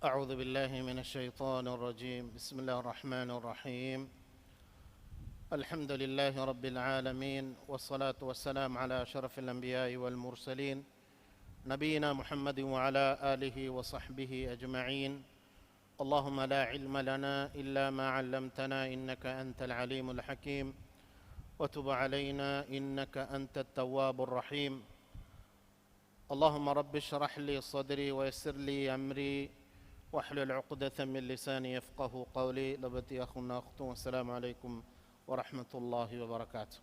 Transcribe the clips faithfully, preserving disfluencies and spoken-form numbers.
أعوذ بالله من الشيطان الرجيم. بسم الله الرحمن الرحيم. الحمد لله رب العالمين، والصلاة والسلام على أشرف الأنبياء والمرسلين، نبينا محمد وعلى آله وصحبه أجمعين. اللهم لا علم لنا إلا ما علمتنا إنك أنت العليم الحكيم، وتب علينا إنك أنت التواب الرحيم. اللهم رب اشرح لي صدري ويسر لي أمري واحلل عقدة من لساني يفقهوا قولي. ލޮބުވެތި އަޚުންނާ އުޚްތުން، السلام عليكم ورحمة الله وبركاته.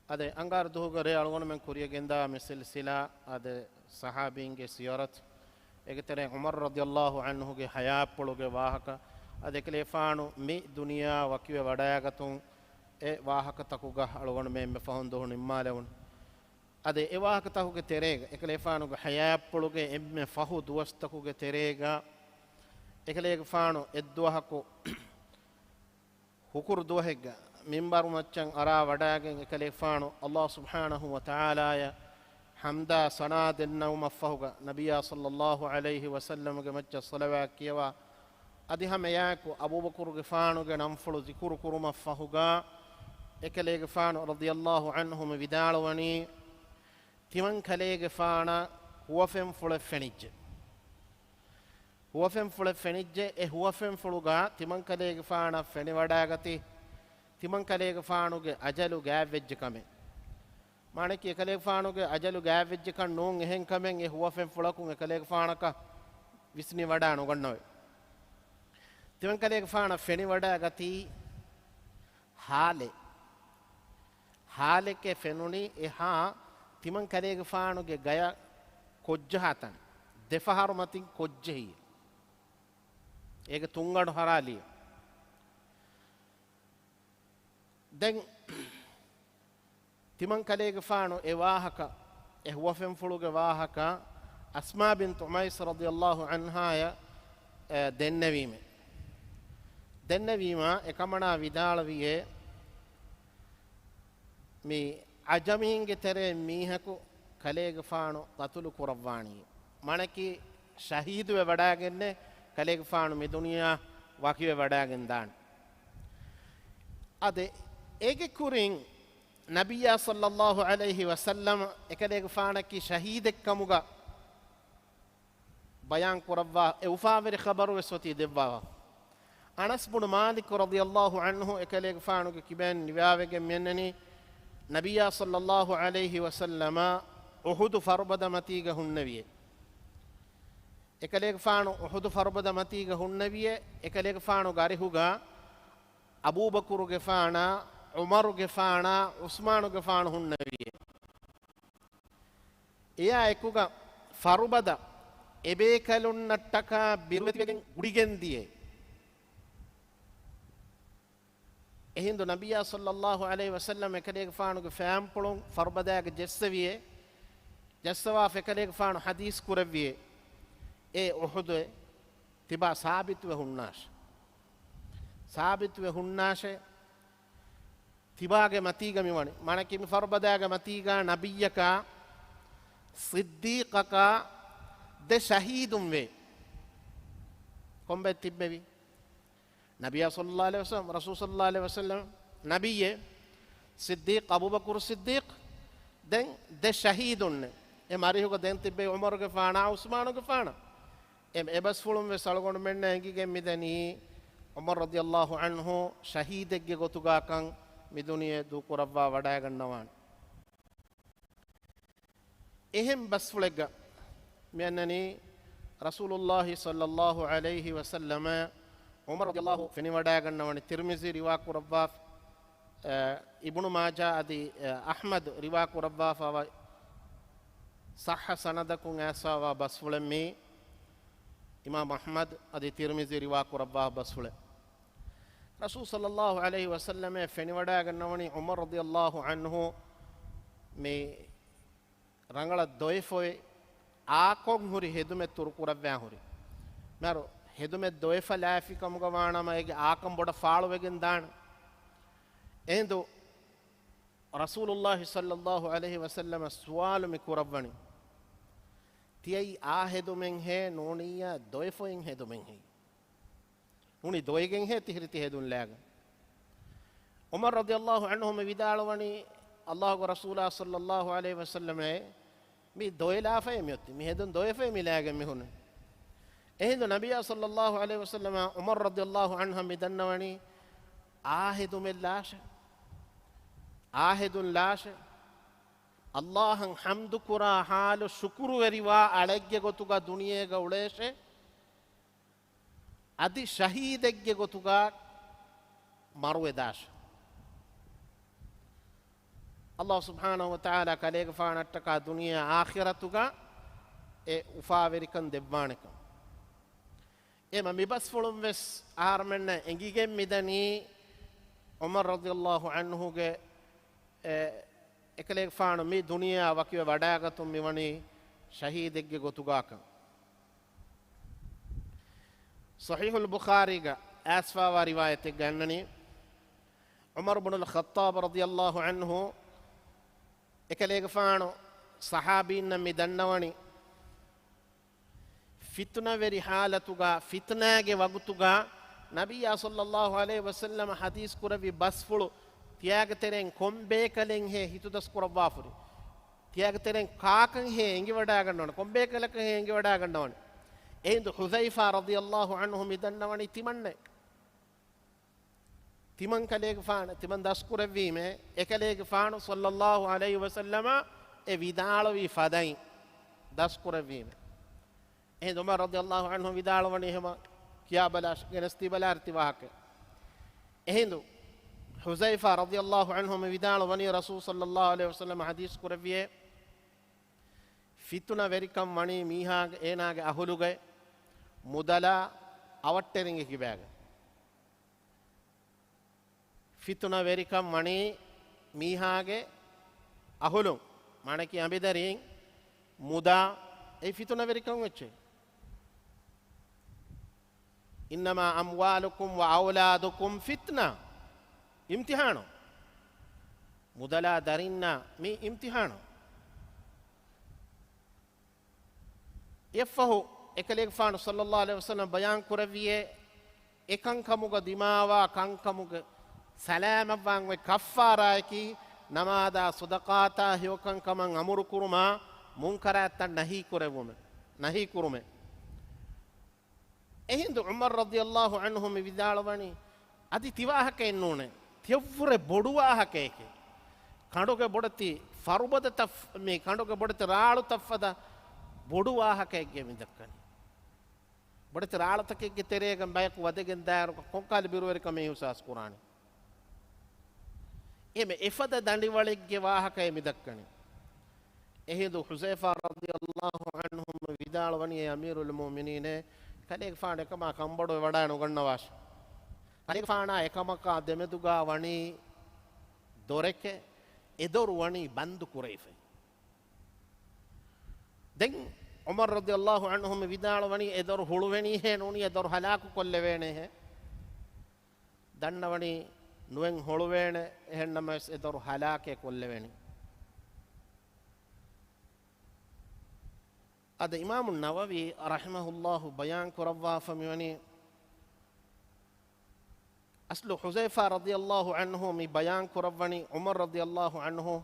އަދި އަންގާރަ ދުވަހުގެ ރޭ އަޅުގަނޑުމެން ކުރިޔަށް ގެންދާ މި ސިލްސިލާ އަދި ޞަޙާބީންގެ ސިޔަރަތު، އޭގެ ތެރެއިން ޢުމަރު ރަޟިޔަﷲ ޢަންހުގެ ޙަޔާތްޕުޅުގެ ވާހަކަ، އަދި އެކަލޭގެފާނު މި ދުނިޔެއާ ވަކިވެ ވަޑައިގަތުން އެ ވާހަކަތަކުގަ އަޅުގަނޑުމެން އެންމެ ފަހުން ދުވަހު ނިންމާލެވުނު. އަދި އެ ވާހަކަތަކުގެ ތެރޭގަ އެކަލޭގެފާނުގެ ޙަޔާތްޕުޅުގެ އެންމެ ފަހު ދުވަސްތަކުގެ ތެރޭގަ އެކަލޭގެފާނު އެއްދުވަހަކު ހުކުރު ދުވަހެއްގަ މިންބަރު މައްޗަށް އަރާ ވަޑައިގެން އެކަލޭގެފާނު ﷲ ސުބްޙާނަހޫ ވަތަޢާލާޔަށް ޙަމްދާ ސަނާ ދެންނެވުމަށްފަހުގަ، ނަބިއްޔާ ޞައްލަﷲ ޢަލައިހި ވަސައްލަމްގެ މައްޗަށް ޞަލަވާތް ކިޔަވާ، އަދި ހަމައެއާއެކު އަބޫބަކުރުގެފާނުގެ ނަންފުޅު ޒިކުރު ކުރުމަށްފަހުގަ، އެކަލޭގެފާނު ރަޟިޔަﷲ ޢަންހު މި ވިދާޅުވަނީ، ތިމަންކަލޭގެފާނަށް ހުވަފެންފުޅެއް ފެނިއްޖެ. ހުވަފެންފުޅެއް ފެނިއްޖެ. އެ ހުވަފެންފުޅުގަ ތިމަންކަލޭގެފާނަށް ފެނިވަޑައިގަތީ، ތިމަންކަލޭގެފާނުގެ އަޖަލު ގާތްވެއްޖެ ކަމެއް. މާނައަކީ، އެކަލޭގެފާނުގެ އަޖަލު ގާތްވެއްޖެކަން ނޫން އެހެން ކަމެއް އެ ހުވަފެންފުޅަކުން އެކަލޭގެފާނަކަށް ވިސްނިވަޑައި ނުގަންނަވައި. ތިމަންކަލޭގެފާނަށް ފެނިވަޑައިގަތީ ހާލެއް. ހާލެކޭ ފެނުނީ އެހާ ތިމަންކަލޭގެފާނުގެ ގަޔަށް ކޮށްޖަހާ ތަން. ދެފަހަރު މަތިން ކޮށްޖެހި. އޭގެ ތުންގަނޑު ހަރާލި. ދެން ތިމަންކަލޭގެފާނު އެ ވާހަކަ، އެ ހުވަފެންފުޅުގެ ވާހަކަ އަސްމާ ބިންތު އުމައިސް ރަޟިޔަﷲ ޢަންހާޔަށް، އެ، ދެންނެވީމެ. ދެންނެވީމާ، އެކަމަނާ ވިދާޅުވިއޭ، މި ޢަޖަމީންގެ ތެރެއިން މީހަކު ކަލޭގެފާނު ޤަތުލު ކުރައްވާނީ. މާނައަކީ، ޝަހީދުވެ ވަޑައިގެންނޭ، ކަލޭގެފާނު މި ދުނިޔެއާ ވަކިވެ ވަޑައިގެން ދާނެ. އަދި އޭގެ ކުރިން ނަބިއްޔާ ޞައްލަﷲ ޢަލައިހި ވަސައްލަމަ އެކަލޭގެފާނަކީ ޝަހީދެއްކަމުގަ ބަޔާން ކުރައްވާ އެ އުފާވެރި ޚަބަރު ވެސް އޮތީ ދެއްވާފަ. އަނަސް ބުނު މާލިކު ރަޟިޔަﷲ ޢަންހު އެކަލޭގެފާނުގެ ކިބައިން ރިވާވެގެން މިއަންނަނީ، ނަބިއްޔާ ޞައްލަﷲ ޢަލައިހި ވަސައްލަމަ އުޙުދު ފަރުބަދަ މަތީގަ ހުންނެވިއޭ. އެކަލޭގެފާނު އުޙުދު ފަރުބަދަ މަތީގަ ހުންނެވިއޭ. އެކަލޭގެފާނުގެ އަރިހުގަ އަބޫބަކުރުގެފާނާ، ޢުމަރުގެފާނާ، ޢުސްމާނުގެފާނު ހުންނެވިއޭ. އެއާ އެކުގަ ފަރުބަދަ އެބޭކަލުންނަށްޓަކާ ބިރުވެތިވެގެން ގުޅިގެން ދިޔައޭ. އެހިނދު ނަބިއްޔާ ޞައްލަﷲ ޢަލައިހި ވަސައްލަމަ އެކަލޭގެފާނުގެ ފައިންޕުޅުން ފަރުބަދައިގަ ޖެއްސެވިއޭ. ޖެއްސަވާފަ އެކަލޭގެފާނު ޙަދީޘް ކުރެއްވިއޭ، އޭ އުޙުދުއޭ، ތިބާ ސާބިތުވެ ހުންނާށޭ. ސާބިތުވެ ހުންނާށޭ. ތިބާގެ މަތީގަ މިވަނީ. މާނައަކީ މި ފަރުބަދައިގެ މަތީގަ ނަބިއްޔަކާ، ޞިއްދީޤަކާ ދެ ޝަހީދުން ވޭ. ކޮންބައެއް ތިއްބެވި؟ ނަބިއްޔާ ޞައްލަﷲ ޢަލައިހި ވަސައްލަމް، ރަސޫލު ޞައްލަﷲ ޢަލައިހި ވަސައްލަމް، ނަބިއްޔޭ، ޞިއްދީޤް، އަބޫބަކުރު ޞިއްދީޤް، ދެން ދެ ޝަހީދުންނޭ. އެ މަރިހުގަ ދެން ތިއްބެވި ޢުމަރުގެފާނާ، ޢުސްމާނުގެފާނާ. އެ، އެބަސްފުޅުން ވެސް އަޅުގަނޑުމެންނަށް އެނގިގެން މިދަނީ، ޢުމަރު ރަޟިޔަﷲ ޢަންހު ޝަހީދެއްގެ ގޮތުގަކަން މި ދުނިޔެ ދޫކުރައްވާ ވަޑައިގަންނަވާނެ. އެހެން ބަސްފުޅެއްގަ މިއަންނަނީ، ރަސޫލުﷲ ޞައްލަﷲ ޢަލައިހި ވަސައްލަމަ ޢުމަރު ރަޟިޔަﷲ ޢަންހު ފެނިވަޑައިގަންނަވަނީ، ތިރްމިޒީ ރިވާކުރައްވާފަ، އަ، އިބްނު މާޖާ އަދި، އަ، އަޙްމަދު ރިވާކުރައްވާފަވާ ޞައްޙަ ސަނަދަކުން އައިސްފަވާ ބަސްފުޅެއް މީ. އިމާމު އަޙްމަދު އަދި ތިރްމިޒީ ރިވާކުރައްވާ ބަސްފުޅެއް. ރަސޫލު ޞައްލަﷲ ޢަލައިހި ވަސައްލަމަ ފެނިވަޑައިގަންނަވަނީ ޢުމަރު ރަޟިޔަﷲ ޢަންހު މި ރަނގަޅަށް ދޮވެފައޮތް އާކޮން ހުރި ހެދުމެއް ތުރުކުރައްވާ ހުރި. މިހާރު ހެދުމެއް ދޮވެފަ ލާފި ކަމުގަ ވާނަމަ އޭގެ އާކަން ބޮޑަށް ފާޅުވެގެން ދާނެ. އެހިނދު ރަސޫލުﷲ ޞައްލަﷲ ޢަލައިހި ވަސައްލަމަ ސުވާލު މި ކުރައްވަނީ، ތިޔައީ އާ ހެދުމެއްހޭ ނޫނިއްޔާ ދޮވެފައިން ހެދުމެއްހޭ. ނޫނީ ދޮވެގެންހޭ ތިހިރި ތި ހެދުން ލާގަން. ޢުމަރު ރަޟިޔަﷲ ޢަންހު މި ވިދާޅުވަނީ، ﷲގެ ރަސޫލާ ޞައްލަﷲ ޢަލައިހި ވަސައްލަމައޭ، މި ދޮވެލާފައޭ މިއޮތީ، މި ހެދުން ދޮވެފައޭ މި ލާގެން މި ހުންނަ. އެހިނދު ނަބިއްޔާ ޞައްލަﷲ ޢަލައިހި ވަސައްލަމަ ޢުމަރު ރަޟިޔަﷲ ޢަންހަށް މި ދަންނަވަނީ، އާ ހެދުމެއް ލާށޭ، އާ ހެދުން ލާށޭ، ﷲއަށް ޙަމްދު ކުރާ ޙާލު ޝުކުރުވެރިވާ އަޅެއްގެ ގޮތުގަ ދުނިޔޭގަ އުޅޭށޭ. އަދި ޝަހީދެއްގެ ގޮތުގަ މަރުވެދާށޭ. ﷲ ސުބްޙާނަހޫ ވަތަޢާލާ ކަލޭގެފާނަށްޓަކާ ދުނިޔެ އާޚިރަތުގަ އެ އުފާވެރިކަން ދެއްވާނެކަން. އެމަ މި ބަސްފުޅުން ވެސް އަހަރުމެންނަށް އެނގިގެން މިދަނީ ޢުމަރު ރަޟިޔަﷲ ޢަންހުގެ އެ، އެކަލޭގެފާނު މި ދުނިޔެއާ ވަކިވެ ވަޑާގަތުން މިވަނީ ޝަހީދެއްގެ ގޮތުގާކަން. ޞަޙީޙުލް ބުޚާރީގަ އައިސްފާވާ ރިވާޔަތެއްގަ އަންނަނީ، ޢުމަރު ބުނުލް ޚައްޠާބު ރަޟިޔަﷲ ޢަންހު އެކަލޭގެފާނު ޞަޙާބީންނަށް މި ދަންނަވަނީ، ފިތުނަވެރި ޙާލަތުގަ، ފިތުނާގެ ވަގުތުގަ ނަބިއްޔާ ޞައްލަﷲ ޢަލައިހި ވަސައްލަމަ ޙަދީޘް ކުރެއްވި ބަސްފުޅު ތިޔާގެ ތެރެއިން ކޮން ބޭކަލެއްހޭ ހިތުދަސް ކުރައްވާފުރި؟ ތިޔާގެ ތެރެއިން ކާކަށްހޭ އެނގިވަޑާގަންނަވަނީ؟ ކޮން ބޭކަލަކަށްހޭ އެނގިވަޑާގަންނަވަނީ؟ އެހިނދު ޙުޛައިފާ ރަޟިޔަﷲ ޢަންހު މި ދަންނަވަނީ ތިމަންނަ ތިމަން ކަލޭގެފާނަށް، ތިމަން ދަސްކުރެއްވީމޭ، އެކަލޭގެފާނު ޞައްލަﷲ ޢަލައިހި ވަސައްލަމަ އެ ވިދާޅުވި ފަދައިން ދަސްކުރެއްވީމޭ. އެހިނދު ޢުމަރު ރަޟިޔަﷲ ޢަންހު ވިދާޅުވަނީ އެހެމަ ކިޔާބަލާށި، ގެނެސްދީބަލާރި ތި ވާހަކަ. އެހިނދު ޙުޛައިފާ ރަޟިޔަﷲ ޢަންހު މި ވިދާޅުވަނީ ރަސޫލު ޞައްލަﷲ ޢަލައިހި ވަސައްލަމަ ޙަދީޘް ކުރެއްވިއޭ، ފިތުނަވެރިކަން ވަނީ މީހާގެ، އޭނާގެ އަހުލުގައި، މުދަލާ އަވަށްޓެރިންގެ ކިބާގަ. ފިތުނަވެރިކަން ވަނީ މީހާގެ އަހުލުން، މާނަކީ އަނބިދަރީން، މުދާ، އެ ފިތުނަވެރިކަން ވެއްޗެ. إنما أموالكم وأولادكم فتنة. އިމްތިޙާނު. މުދަލާ ދަރިންނާ މީ އިމްތިޙާނު. އެއަށްފަހު އެކަލޭގެފާނު ޞައްލަﷲ ޢަލައިހި ވަސައްލަމަ ބަޔާން ކުރެއްވިއޭ، އެކަންކަމުގަ ދިމާވާ ކަންކަމުގެ ސަލާމަތްވާން އޮތް ކައްފާރާއަކީ، ނަމާދާ ޞަދަޤާތާ ހެޔޮކަންކަމަށް އަމުރު ކުރުމާ، މުންކަރާތަށް ނަހީ ކުރެއްވުމެއް، ނަހީ ކުރުމެއް. އެހިނދު ޢުމަރު ރަޟިޔަﷲ ޢަންހު މި ވިދާޅުވަނީ، އަދި ތި ވާހަކައެއް ނޫނޭ، ތިޔަށްވުރެ ބޮޑު ވާހަކައެކޭ. ކަނޑުގެ ބޮޑެތި ފަރުބަދަތައް، މި ކަނޑުގެ ބޮޑެތި ރާޅުތައް ފަދަ ބޮޑު ވާހަކައެއްގެ މި ދައްކަނީ. ބޮޑެތި ރާޅުތަކެއްގެ ތެރޭގަ ބަޔަކު ވަދެގެން ދާއިރު ކޮންކަހަލަ ބިރުވެރިކަމެއް އިޙްސާސް ކުރާނީ؟ އެމެ އެފަދަ ދަނޑިވަޅެއްގެ ވާހަކައެއް މި ދައްކަނީ. އެހިނދު ޙުޛައިފާ ރަޟިޔަﷲ ޢަންހު މި ވިދާޅުވަނީ، އޭ އަމީރުލް މުއުމިނީނޭ، ކަލޭގެފާނު އެކަމާ ކަންބޮޑުވެ ވަޑައި ނުގަންނަވާށި. ކަލޭގެފާނާ އެކަމަކާ ދެމެދުގާ ވަނީ ދޮރެކޭ، އެ ދޮރު ވަނީ ބަންދު ކުރެވިފައި. ދެން ޢުމަރު ރަޟިޔަﷲ ޢަންހު މި ވިދާޅުވަނީ، އެ ދޮރު ހުޅުވެނީހޭ ނޫނީ، އެ ދޮރު ހަލާކު ކޮށްލެވޭނެހޭ. ދަންނަވަނީ ނުވެން ހުޅުވޭނެ، އެހެންނަމަވެސް އެ ދޮރު ހަލާކޭ ކޮށްލެވޭނެ. އަދި އިމާމު ނަވަވީ ރަޙިމަހުﷲ ބަޔާން ކުރައްވާފަ މިވަނީ، އަސްލު ޙުޛައިފާ ރަޟިޔަﷲ ޢަންހު މި ބަޔާން ކުރައްވަނީ ޢުމަރު ރަޟިޔަﷲ ޢަންހު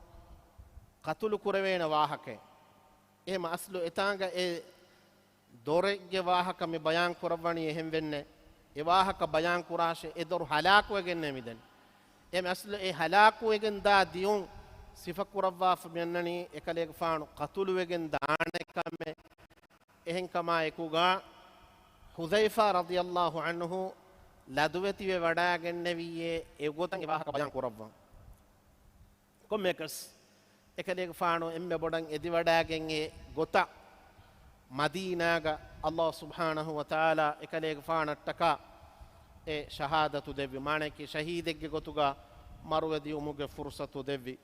ޤަތުލު ކުރެވޭނެ ވާހަކައެއް. އެހެމަ އަސްލު އެތާނގަ އެ ދޮރެއްގެ ވާހަކަ މި ބަޔާން ކުރައްވަނީ އެހެން ވެންނެ. އެ ވާހަކަ ބަޔާން ކުރާށޭ، އެ ދޮރު ހަލާކުވެގެންނޭ މިދަނީ. އެމެ އަސްލު އެ ހަލާކުވެގެން ދާ ދިޔުން ސިފަ ކުރައްވާފަ މިއަންނަނީ އެކަލޭގެފާނު ޤަތުލުވެގެން ދާނެ ކަމެއް. އެހެންކަމާއެކުގަ ޙުޛައިފާ ރަޟިޔަﷲ ޢަންހު ލަދުވެތިވެ ވަޑައިގެންނެވިއޭ އެގޮތަށް އެ ވާހަކަ ބަޔާން ކުރައްވަން. ކޮންމެއަކަސް، އެކަލޭގެފާނު އެންމެ ބޮޑަށް އެދިވަޑައިގެން އެ ގޮތަށް މަދީނާގަ ﷲ ސުބްޙާނަހޫ ވަތަޢާލާ އެކަލޭގެފާނަށްޓަކާ އެ ޝަހާދަތު ދެއްވި، މާނައަކީ ޝަހީދެއްގެ ގޮތުގަ މަރުވެދިޔުމުގެ ފުރުޞަތު ދެއްވި.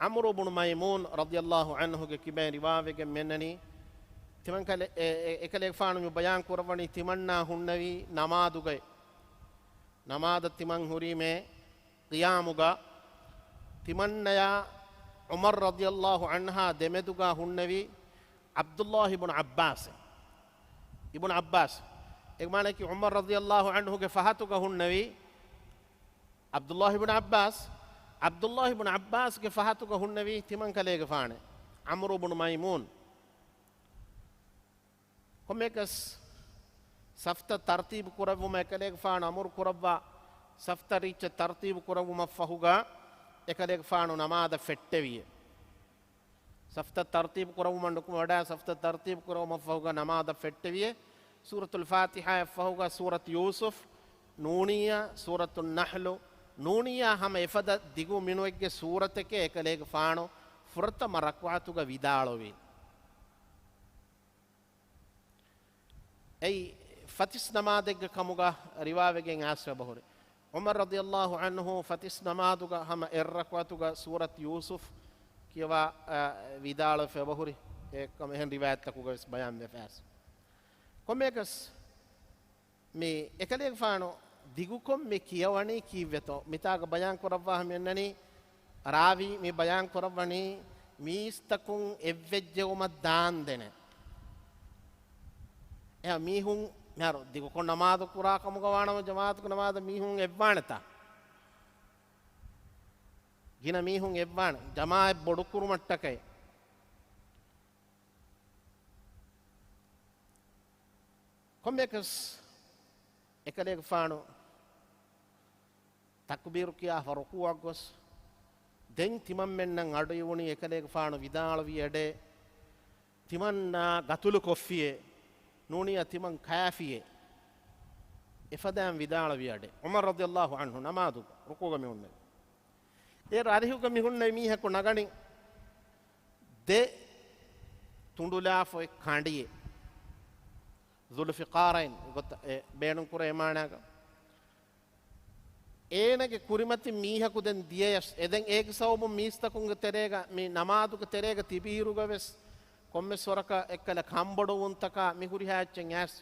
ޢަމްރު ބުނު މައިމޫން ރަޟިޔަﷲ ޢަންހުގެ ކިބައިން ރިވާވެގެން މިއަންނަނީ، ތިމަންކަލެ-، އެ-، އެ-، އެކަލޭގެފާނު މި ބަޔާން ކުރައްވަނީ ތިމަންނާ ހުންނެވީ ނަމާދުގައި. ނަމާދަށް ތިމަން ހުރީމޭ ޤިޔާމުގަ. ތިމަންނަޔާ ޢުމަރު ރަޟިޔަﷲ ޢަންހާ ދެމެދުގަ ހުންނެވި ޢަބްދުﷲ އިބްނު ޢައްބާސް. އިބްނު ޢައްބާސް. އޭގެ މާނައަކީ ޢުމަރު ރަޟިޔަﷲ ޢަންހުގެ ފަހަތުގަ ހުންނެވި ޢަބްދުﷲ އިބްނު ޢައްބާސް. ޢަބްދުﷲ އިބްނު ޢައްބާސްގެ ފަހަތުގަ ހުންނެވި ތިމަން ކަލޭގެފާނެ ޢަމްރު ބުނު މައިމޫން. ކޮންމެއަކަސް ސަފްތައް ތަރުތީބު ކުރެއްވުމަށް އެކަލޭގެފާނު އަމުރު ކުރައްވާ، ސަފްތައް ރީއްޗަށް ތަރުތީބު ކުރެއްވުމަށްފަހުގަ އެކަލޭގެފާނު ނަމާދަށް ފެއްޓެވިއެ. ސަފްތައް ތަރުތީބު ކުރެއްވުމަށް ނުކުމެވަޑާ، ސަފްތައް ތަރުތީބު ކުރެއްވުމަށްފަހުގަ ނަމާދަށް ފެއްޓެވިއެ. ސޫރަތުލް ފާތިޙާއަށްފަހުގަ ސޫރަތު ޔޫސުފް، ނޫނިއްޔާ، ސޫރަތު ނަޙްލު، ނޫނިއްޔާ ހަމަ އެފަދަ ދިގު މިނުއެއްގެ ސޫރަތެކޭ އެކަލޭގެފާނު ފުރަތަމަ ރަކުޢަތުގަ ވިދާޅުވީ. އެއީ ފަތިސް ނަމާދެއްގެ ކަމުގަ ރިވާވެގެން އައިސް އެބަހުރި. ޢުމަރު ރަޟިޔަﷲ ޢަންހު ފަތިސް ނަމާދުގަ ހަމަ އެއް ރަކުޢަތުގަ ސޫރަތު ޔޫސުފް ކިޔަވާ، އަ، ވިދާޅުވެފަ އެބަހުރި. އެކަމަށް އެހެން ރިވާޔަތްތަކުގަވެސް ބަޔާންވެފަ އައިސް. ކޮންމެއަކަސް މި އެކަލޭގެފާނު ދިގުކޮށް މި ކިޔަވަނީ ކީއްވެތޯ؟ މިތާގަ ބަޔާން ކުރައްވާ ހަމަ އެންނަނީ، ރާވީ މި ބަޔާން ކުރައްވަނީ މީސްތަކުން އެއްވެއްޖެއުމަށް ދާންދެނެ. އެހާ މީހުން މިހާރު ދިގުކޮށް ނަމާދު ކުރާ ކަމުގަ ވާނަމަ ޖަމާޢަތުގެ ނަމާދަށް މީހުން އެއްވާނެތާ؟ ގިނަ މީހުން އެއްވާނެ ޖަމާޢަތް ބޮޑު ކުރުމަށްޓަކައި. ކޮންމެއަކަސް އެކަލޭގެފާނު ތަކުބީރު ކިޔާފަ ރުކޫޢަށް ގޮސް، ދެން ތިމަންމެންނަށް އަޑު އިވުނީ އެކަލޭގެފާނު ވިދާޅުވި އެޑޭ، ތިމަންނާ ގަތުލު ކޮށްފިޔޭ، ނޫނިއްޔާ ތިމަން ކަޔާފިޔޭ، އެފަދައިން ވިދާޅުވި އަޑެއް. ޢުމަރު ރަޟިޔަﷲ ޢަންހު ނަމާދު ރުކޫޢުގަ މި ހުންނެވި. އޭރު އަރިހުގަ މި ހުންނެވި މީހަކު ނަގަނީ ދެ ތުނޑުލާފަ އޮތް ކަނޑިއެއް. ޒުލްފިޤާރައިން ގޮތަށް އެ ބޭނުންކުރޭ މާނާގަ. އޭނަގެ ކުރިމަތިން މީހަކު ދެން ދިޔަޔަސް، އެ ދެން އޭގެ ސަބަބުން މީސްތަކުންގެ ތެރޭގަ މި ނަމާދުގެ ތެރޭގަ ތިބިއިރުގަވެސް ކޮންމެސް ވަރަކަށް އެއްކަލަ ކަންބޮޑުވުންތަކާ މި ހުރިހާ އެއްޗެއް އައިސް،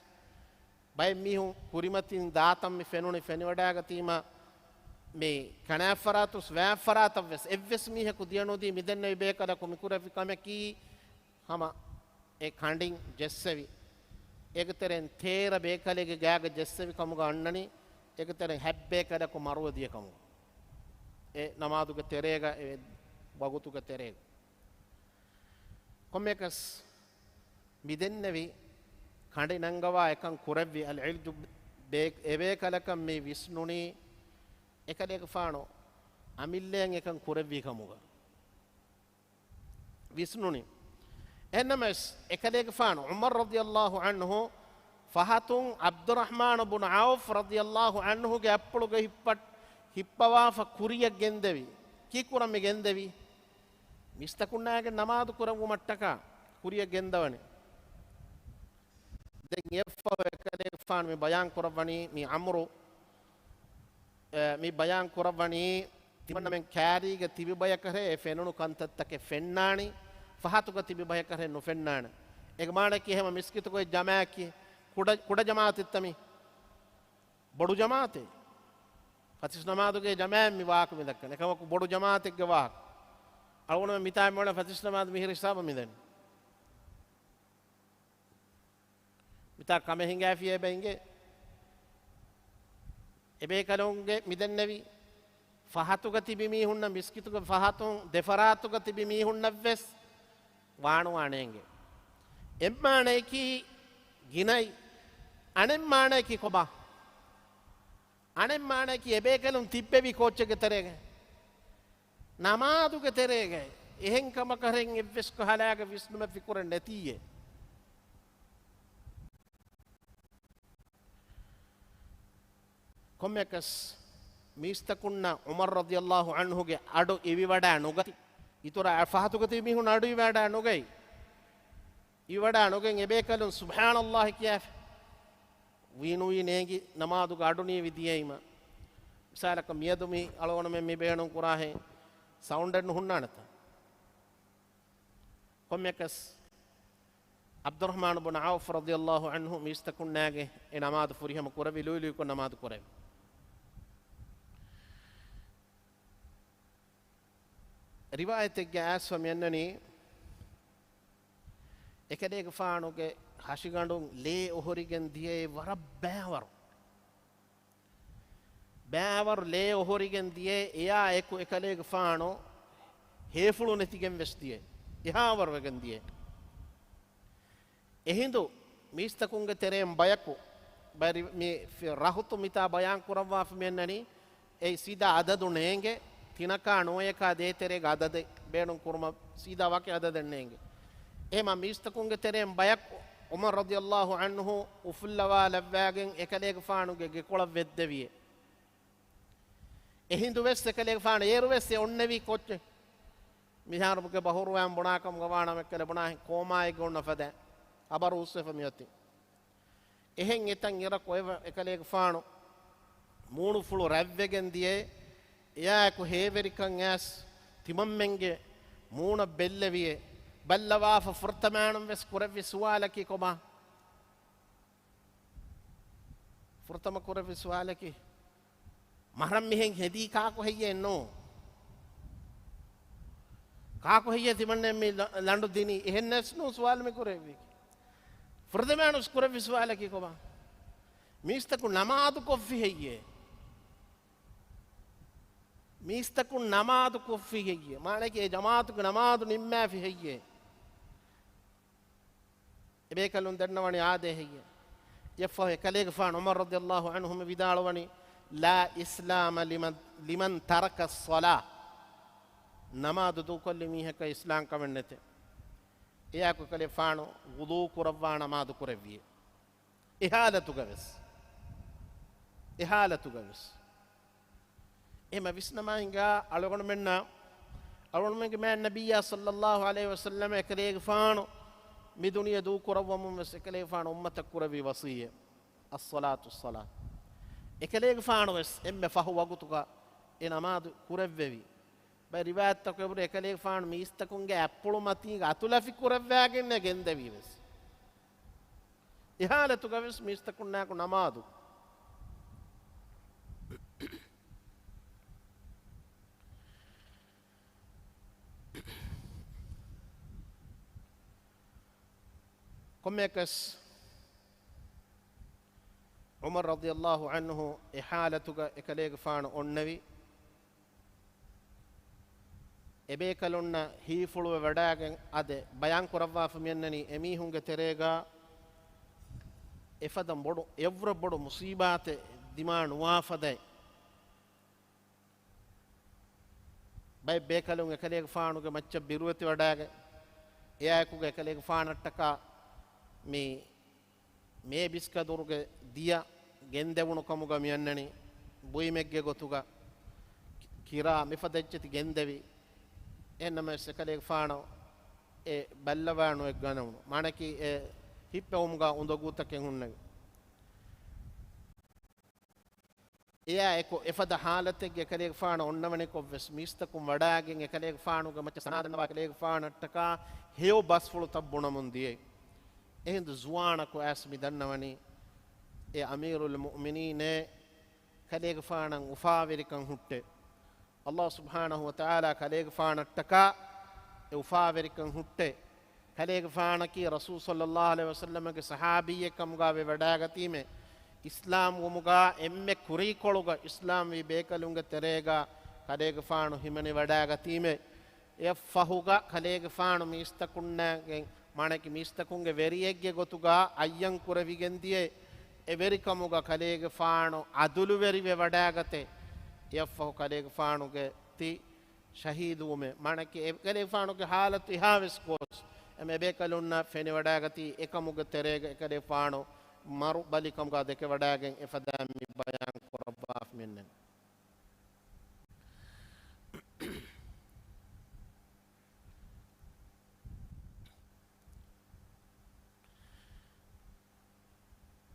ބައެއް މީހުން ކުރިމަތިން ދާތަން މި ފެނުނި ފެނިވަޑައިގަތީމަ، މި ކަނާތްފަރާތުސް ވާތްފަރާތަށްވެސް އެއްވެސް މީހަކު ދިޔަނުދީ މިދެންނެވި ބޭކަލަކު މިކުރެއްވި ކަމަކީ، ހަމަ އެ ކަނޑިން ޖެއްސެވި، އޭގެ ތެރެއިން ތޭރަ ބޭކަލެއްގެ ގާގަ ޖެއްސެވި ކަމުގަ އަންނަނީ، އޭގެ ތެރެއިން ހަތް ބޭކަލަކު މަރުވެ ދިޔަ ކަމުގަ. އެ ނަމާދުގެ ތެރޭގަ، އެ ވަގުތުގެ ތެރޭގަ. ކޮންމެއަކަސް މިދެންނެވި ކަނޑި ނަންގަވާ އެކަން ކުރެއްވި އަލްއިލްޖު ބޭ-، އެބޭކަލަކަށް މި ވިސްނުނީ، އެކަލޭގެފާނު އަމިއްލައަށް އެކަން ކުރެއްވި ކަމުގަ. ވިސްނުނީ. އެހެންނަމަވެސް، އެކަލޭގެފާނު ޢުމަރު ރަޟިޔަﷲ ޢަންހު ފަހަތުން ޢަބްދުއްރަޙްމާނު ބުނު ޢައުފް ރަޟިޔަﷲ ޢަންހުގެ އަތްޕުޅުގަ ހިއްޕަ-، ހިއްޕަވާފަ ކުރިއަށް ގެންދެވި. ކީއްކުރަން މި ގެންދެވީ؟ މީސްތަކުންނާގެ ނަމާދު ކުރެއްވުމަށްޓަކާ ކުރިއަށް ގެންދަވަނީ. ދެން އެއަށްފަހު އެކަލޭގެފާނު މި ބަޔާން ކުރައްވަނީ މި އަމުރު، އެ، މި ބަޔާން ކުރައްވަނީ ތިމަންނަމެން ކާރީގަ ތިބި ބަޔަކަށޭ އެ ފެނުނު ކަންތައްތަކެއް ފެންނާނީ، ފަހަތުގަ ތިބި ބަޔަކަށޭ ނުފެންނާނެ. އޭގެ މާނައަކީ ހަމަ މިސްކިތުގައި ޖަމާއަކީ ކުޑަ، ކުޑަ ޖަމާއަތެއްތަ މީ؟ ބޮޑު ޖަމާއަތެއް. ފަތިސް ނަމާދުގެ ޖަމާއަތް މި ވާކަމި ދައްކަނީ. އެކަމަކު ބޮޑު ޖަމާއަތެއްގެ ވާހަކަ. އަޅުގަނޑުމެން މިތާ މިއުޅެނީ ފަތިސް ނަމާދު މިހިރި ހިސާބަށް މިދަނީ. މިތާ ކަމެއް ހިނގާފިއޭ އެބަ އިނގޭ. އެބޭކަލުންގެ މިދެންނެވި ފަހަތުގަ ތިބި މީހުންނަށް، މިސްކިތުގެ ފަހަތުން ދެފަރާތުގަ ތިބި މީހުންނަށްވެސް ވާނުވާ ނޭނގެ. އެއްމާނައަކީ ގިނައި، އަނެއްމާނައަކީ ކޮބާ؟ އަނެއްމާނައަކީ އެބޭކަލުން ތިއްބެވީ ކޯއްޗެއްގެ ތެރޭގަ؟ ނަމާދުގެ ތެރޭގައި. އެހެން ކަމަކަށް އެއްވެސް ކަހަލައިގެ ވިސްނުމެއް ފިކުރެއް ނެތީއޭ. ކޮންމެއަކަސް މީސްތަކުންނަށް ޢުމަރު ރަޟިޔަﷲ ޢަންހުގެ އަޑު އިވިވަޑައި ނުގަތި. އިތުރަށް ފަހަތުގަ ތިބި މީހުން އަޑު އިވިވަޑައި ނުގަތި. އިވިވަޑައި ނުގެން އެބޭކަލުން ސުބްޙާނަﷲ ކިޔާފަ ވީނުވީ ނޭނގި ނަމާދުގަ އަޑު ނީވި ދިޔައީމަ. މިސާލަކަށް މިއަދު މި އަޅުގަނޑުމެން މި ބޭނުން ކުރާހެން ސައުންޑެއް ނުހުންނާނެތަ؟ ކޮންމެއަކަސް ޢަބްދުއްރަޙްމާނު ބުނު ޢައުފް ރަޟިޔަﷲ ޢަންހު މީސްތަކުންނާގެ އެ ނަމާދު ފުރިހަމަ ކުރެއްވި ލުއިލުއިކޮށް ނަމާދު ކުރެއްވި. ރިވާޔަތެއްގަ އައިސްފަ މިއަންނަނީ، އެކަލޭގެފާނުގެ ހަށިގަނޑުން ލޭ އޮހޮރިގެން ދިޔައީ ވަރަށް ބައިވަރު. ބައިވަރު ލޭ އޮހޮރިގެން ދިޔައީ އެއާ އެކު އެކަލޭގެފާނު ހޭފުޅު ނެތިގެން ވެސް ދިޔައީ. އެހާވަރު ވެގެން ދިޔައީ. އެހިނދު މީސްތަކުންގެ ތެރެއިން ބަޔަކު ބައި މި ފި-، ރަހުތު މިތާ ބަޔާން ކުރައްވާފަ މިއަންނަނީ، އެއީ ސީދާ އަދަދު ނޭނގެ، ތިނަކާ ނުވަޔަކާ ދޭތެރޭގެ އަދަދެއް ބޭނުން ކުރުމަށް ސީދާ ވަކި އަދަދެއް ނޭނގެ. އެހެމަ މީސްތަކުންގެ ތެރެއިން ބަޔަކު ޢުމަރު ރަޟިޔަﷲ ޢަންހު އުފުއްލަވާލައްވާގެން އެކަލޭގެފާނުގެ ގެކޮޅަށް ވެއްދެވިއޭ. އެހިނދު ވެސް އެކަލޭގެފާނު އޭރު ވެސް އެ އޮންނެވީ ކޮއްޗެއް؟ މިހާރުގެ ބަހުރުވައިން ބުނާކަމުގަ ވާނަމަ އެކަލޭ ބުނާހެން ކޯމާއެއްގަ އޮންނަ ފަދަ ޚަބަރު ހުސްވެފަ މިއޮތީ. އެހެން އެތަން އިރަކު އެ އެކަލޭގެފާނު މޫނުފުޅު ރަތްވެގެން ދިޔައޭ. އެއާއެކު ހޭވެރިކަން އައިސް ތިމަންމެންގެ މޫނަށް ބެއްލެވިއޭ. ބައްލަވާފަ ފުރަތަމައިނުން ވެސް ކުރެއްވި ސުވާލަކީ ކޮބާ؟ ފުރަތަމަ ކުރެއްވި ސުވާލަކީ، މަހަރަމް މިހެން ހެދީ ކާކު ހެއްޔޭ ނޫ؟ ކާކު ހެއްޔޭ ތިމަންނެ މި ލަ-، ލަނޑު ދިނީ؟ އެހެންނެސް ނޫ ސުވާލު މި ކުރެއްވީ. ފުރަތަމައިނުސް ކުރެއްވި ސުވާލަކީ ކޮބާ؟ މީސްތަކު ނަމާދު ކޮށްފި ހެއްޔޭ؟ މީސްތަކު ނަމާދު ކޮށްފި ހެއްޔޭ؟ މާނައަކީ އެ ޖަމާއަތުގެ ނަމާދު ނިންމާފި ހެއްޔޭ؟ އެބޭކަލުން ދަންނަވަނީ އާދޭ ހެއްޔޭ؟ އެއަށްފަހު އެކަލޭގެފާނު ޢުމަރު ރަޟިޔަﷲ ޢަންހު މި ވިދާޅުވަނީ، "لا إسلام لمن، لمن ترك الصلاة." ނަމާދު ދޫކޮށްލި މީހަކަށް އިސްލާމް ކަމެއް ނެތޭ. އެއާއެކު އެކަލޭގެފާނު ވުޟޫ ކުރައްވާ ނަމާދު ކުރެއްވިއޭ. އެ ޙާލަތުގަ ވެސް، އެ ޙާލަތުގަ ވެސް. އެހެމަ ވިސްނަމާ ހިނގާ އަޅުގަނޑުމެންނަށް، އަޅުގަނޑުމެންގެ މާތް ނަބިއްޔާ ޞައްލައްލާހު ޢަލައިހި ވަސައްލަމަ އެކަލޭގެފާނު މި ދުނިޔެ ދޫ ކުރައްވަމުން ވެސް އެކަލޭގެފާނު އުއްމަތަށް ކުރެއްވި ވަޞިއްޔަތް، "الصلاة، الصلاة." އެކަލޭގެފާނު ވެސް އެންމެ ފަހު ވަގުތުގަ އެ ނަމާދު ކުރެއްވެވި. ބައެއް ރިވާޔަތްތަކުގަ އެބުރި އެކަލޭގެފާނު މީސްތަކުންގެ އަތްޕުޅު މަތީގަ އަތުލަފި ކުރައްވާގެންނޭ ގެންދެވީ ވެސް. އެ ޙާލަތުގަ ވެސް މީސްތަކުންނާއެކު ނަމާދު. ކޮންމެއަކަސް ޢުމަރު ރަޟިޔަﷲ ޢަންހު އެ ޙާލަތުގަ އެކަލޭގެފާނު އޮންނެވި. އެބޭކަލުންނަށް ހީފުޅުވެ ވަޑާގެން އަދެ ބަޔާން ކުރައްވާފަ މިއަންނަނީ އެމީހުންގެ ތެރޭގަ އެފަދަ ބޮޑު، އެއަށްވުރެ ބޮޑު މުޞީބާތެއް ދިމާ ނުވާ ފަދައިން. ބައެއް ބޭކަލުން އެކަލޭގެފާނުގެ މައްޗަށް ބިރުވެތި ވަޑާގެން، އެއާއެކުގަ އެކަލޭގެފާނަށްޓަކާ މި މޭބިސްކަދުރުގެ ދިޔަ ގެންދެވުނު ކަމުގަ މިއަންނަނީ ބުއިމެއްގެ ގޮތުގަ ކިރާ މިފަދަ އެއްޗެތި ގެންދެވި. އެހެންނަމަވެސް އެކަލޭގެފާނު އެ ބައްލަވާ ނުއެއްގަނެވުނު. މާނައަކީ އެ ހިއްޕެވުމުގަ އުނދަގޫތަކެއް ހުންނެވި. އެއާއެކު އެފަދަ ޙާލަތެއްގެ އެކަލޭގެފާނު އޮންނަވަނިކޮށް ވެސް މީސްތަކުން ވަޑާގެން އެކަލޭގެފާނުގެ މައްޗަށް ސަނާ ދަންނަވާ އެކަލޭގެފާނަށްޓަކާ ހެޔޮ ބަސްފުޅުތައް ބުނަމުން ދިޔައީ. އެހިނދު ޒުވާނަކު އައިސް މި ދަންނަވަނީ އޭ އަމީރުލް މުއުމިނީނޭ، ކަލޭގެފާނަށް އުފާވެރިކަން ހުއްޓޭ. ﷲ ސުބްޙާނަހޫ ވަތަޢާލާ ކަލޭގެފާނަށްޓަކާ އެ އުފާވެރިކަން ހުއްޓޭ. ކަލޭގެފާނަކީ ރަސޫލު ޞައްލައްލާހު ޢަލައިހި ވަސައްލަމަގެ ޞަޙާބީއެއް ކަމުގަ ވެވަޑައިގަތީމޭ. އިސްލާމްވުމުގަ އެންމެ ކުރީކޮޅުގަ އިސްލާމްވީ ބޭކަލުންގެ ތެރޭގަ ކަލޭގެފާނު ހިމެނިވަޑައިގަތީމޭ. އެއަށްފަހުގަ ކަލޭގެފާނު މީސްތަކުންނާގެން، މާނައަކީ މީސްތަކުންގެ ވެރިއެއްގެ ގޮތުގަ އައްޔަން ކުރެވިގެން ދިޔައީ. އެ ވެރިކަމުގަ ކަލޭގެފާނު ޢަދުލުވެރިވެ ވަޑައިގަތޭ. އެއަށްފަހު ކަލޭގެފާނުގެ ތި ޝަހީދުވުމެއް. މާނައަކީ އެކަލޭގެފާނުގެ ޙާލަތު އެހާވެސް ގޯސް، އެމަ އެބޭކަލުންނަށް ފެނިވަޑައިގަތީ އެކަމުގެ ތެރޭގަ އެކަލޭގެފާނު މަރު ބަލިކަމުގަ ދެކެވަޑައިގެން އެފަދައިން މި ބަޔާން ކުރައްވާފަ މިއަންނަނީ.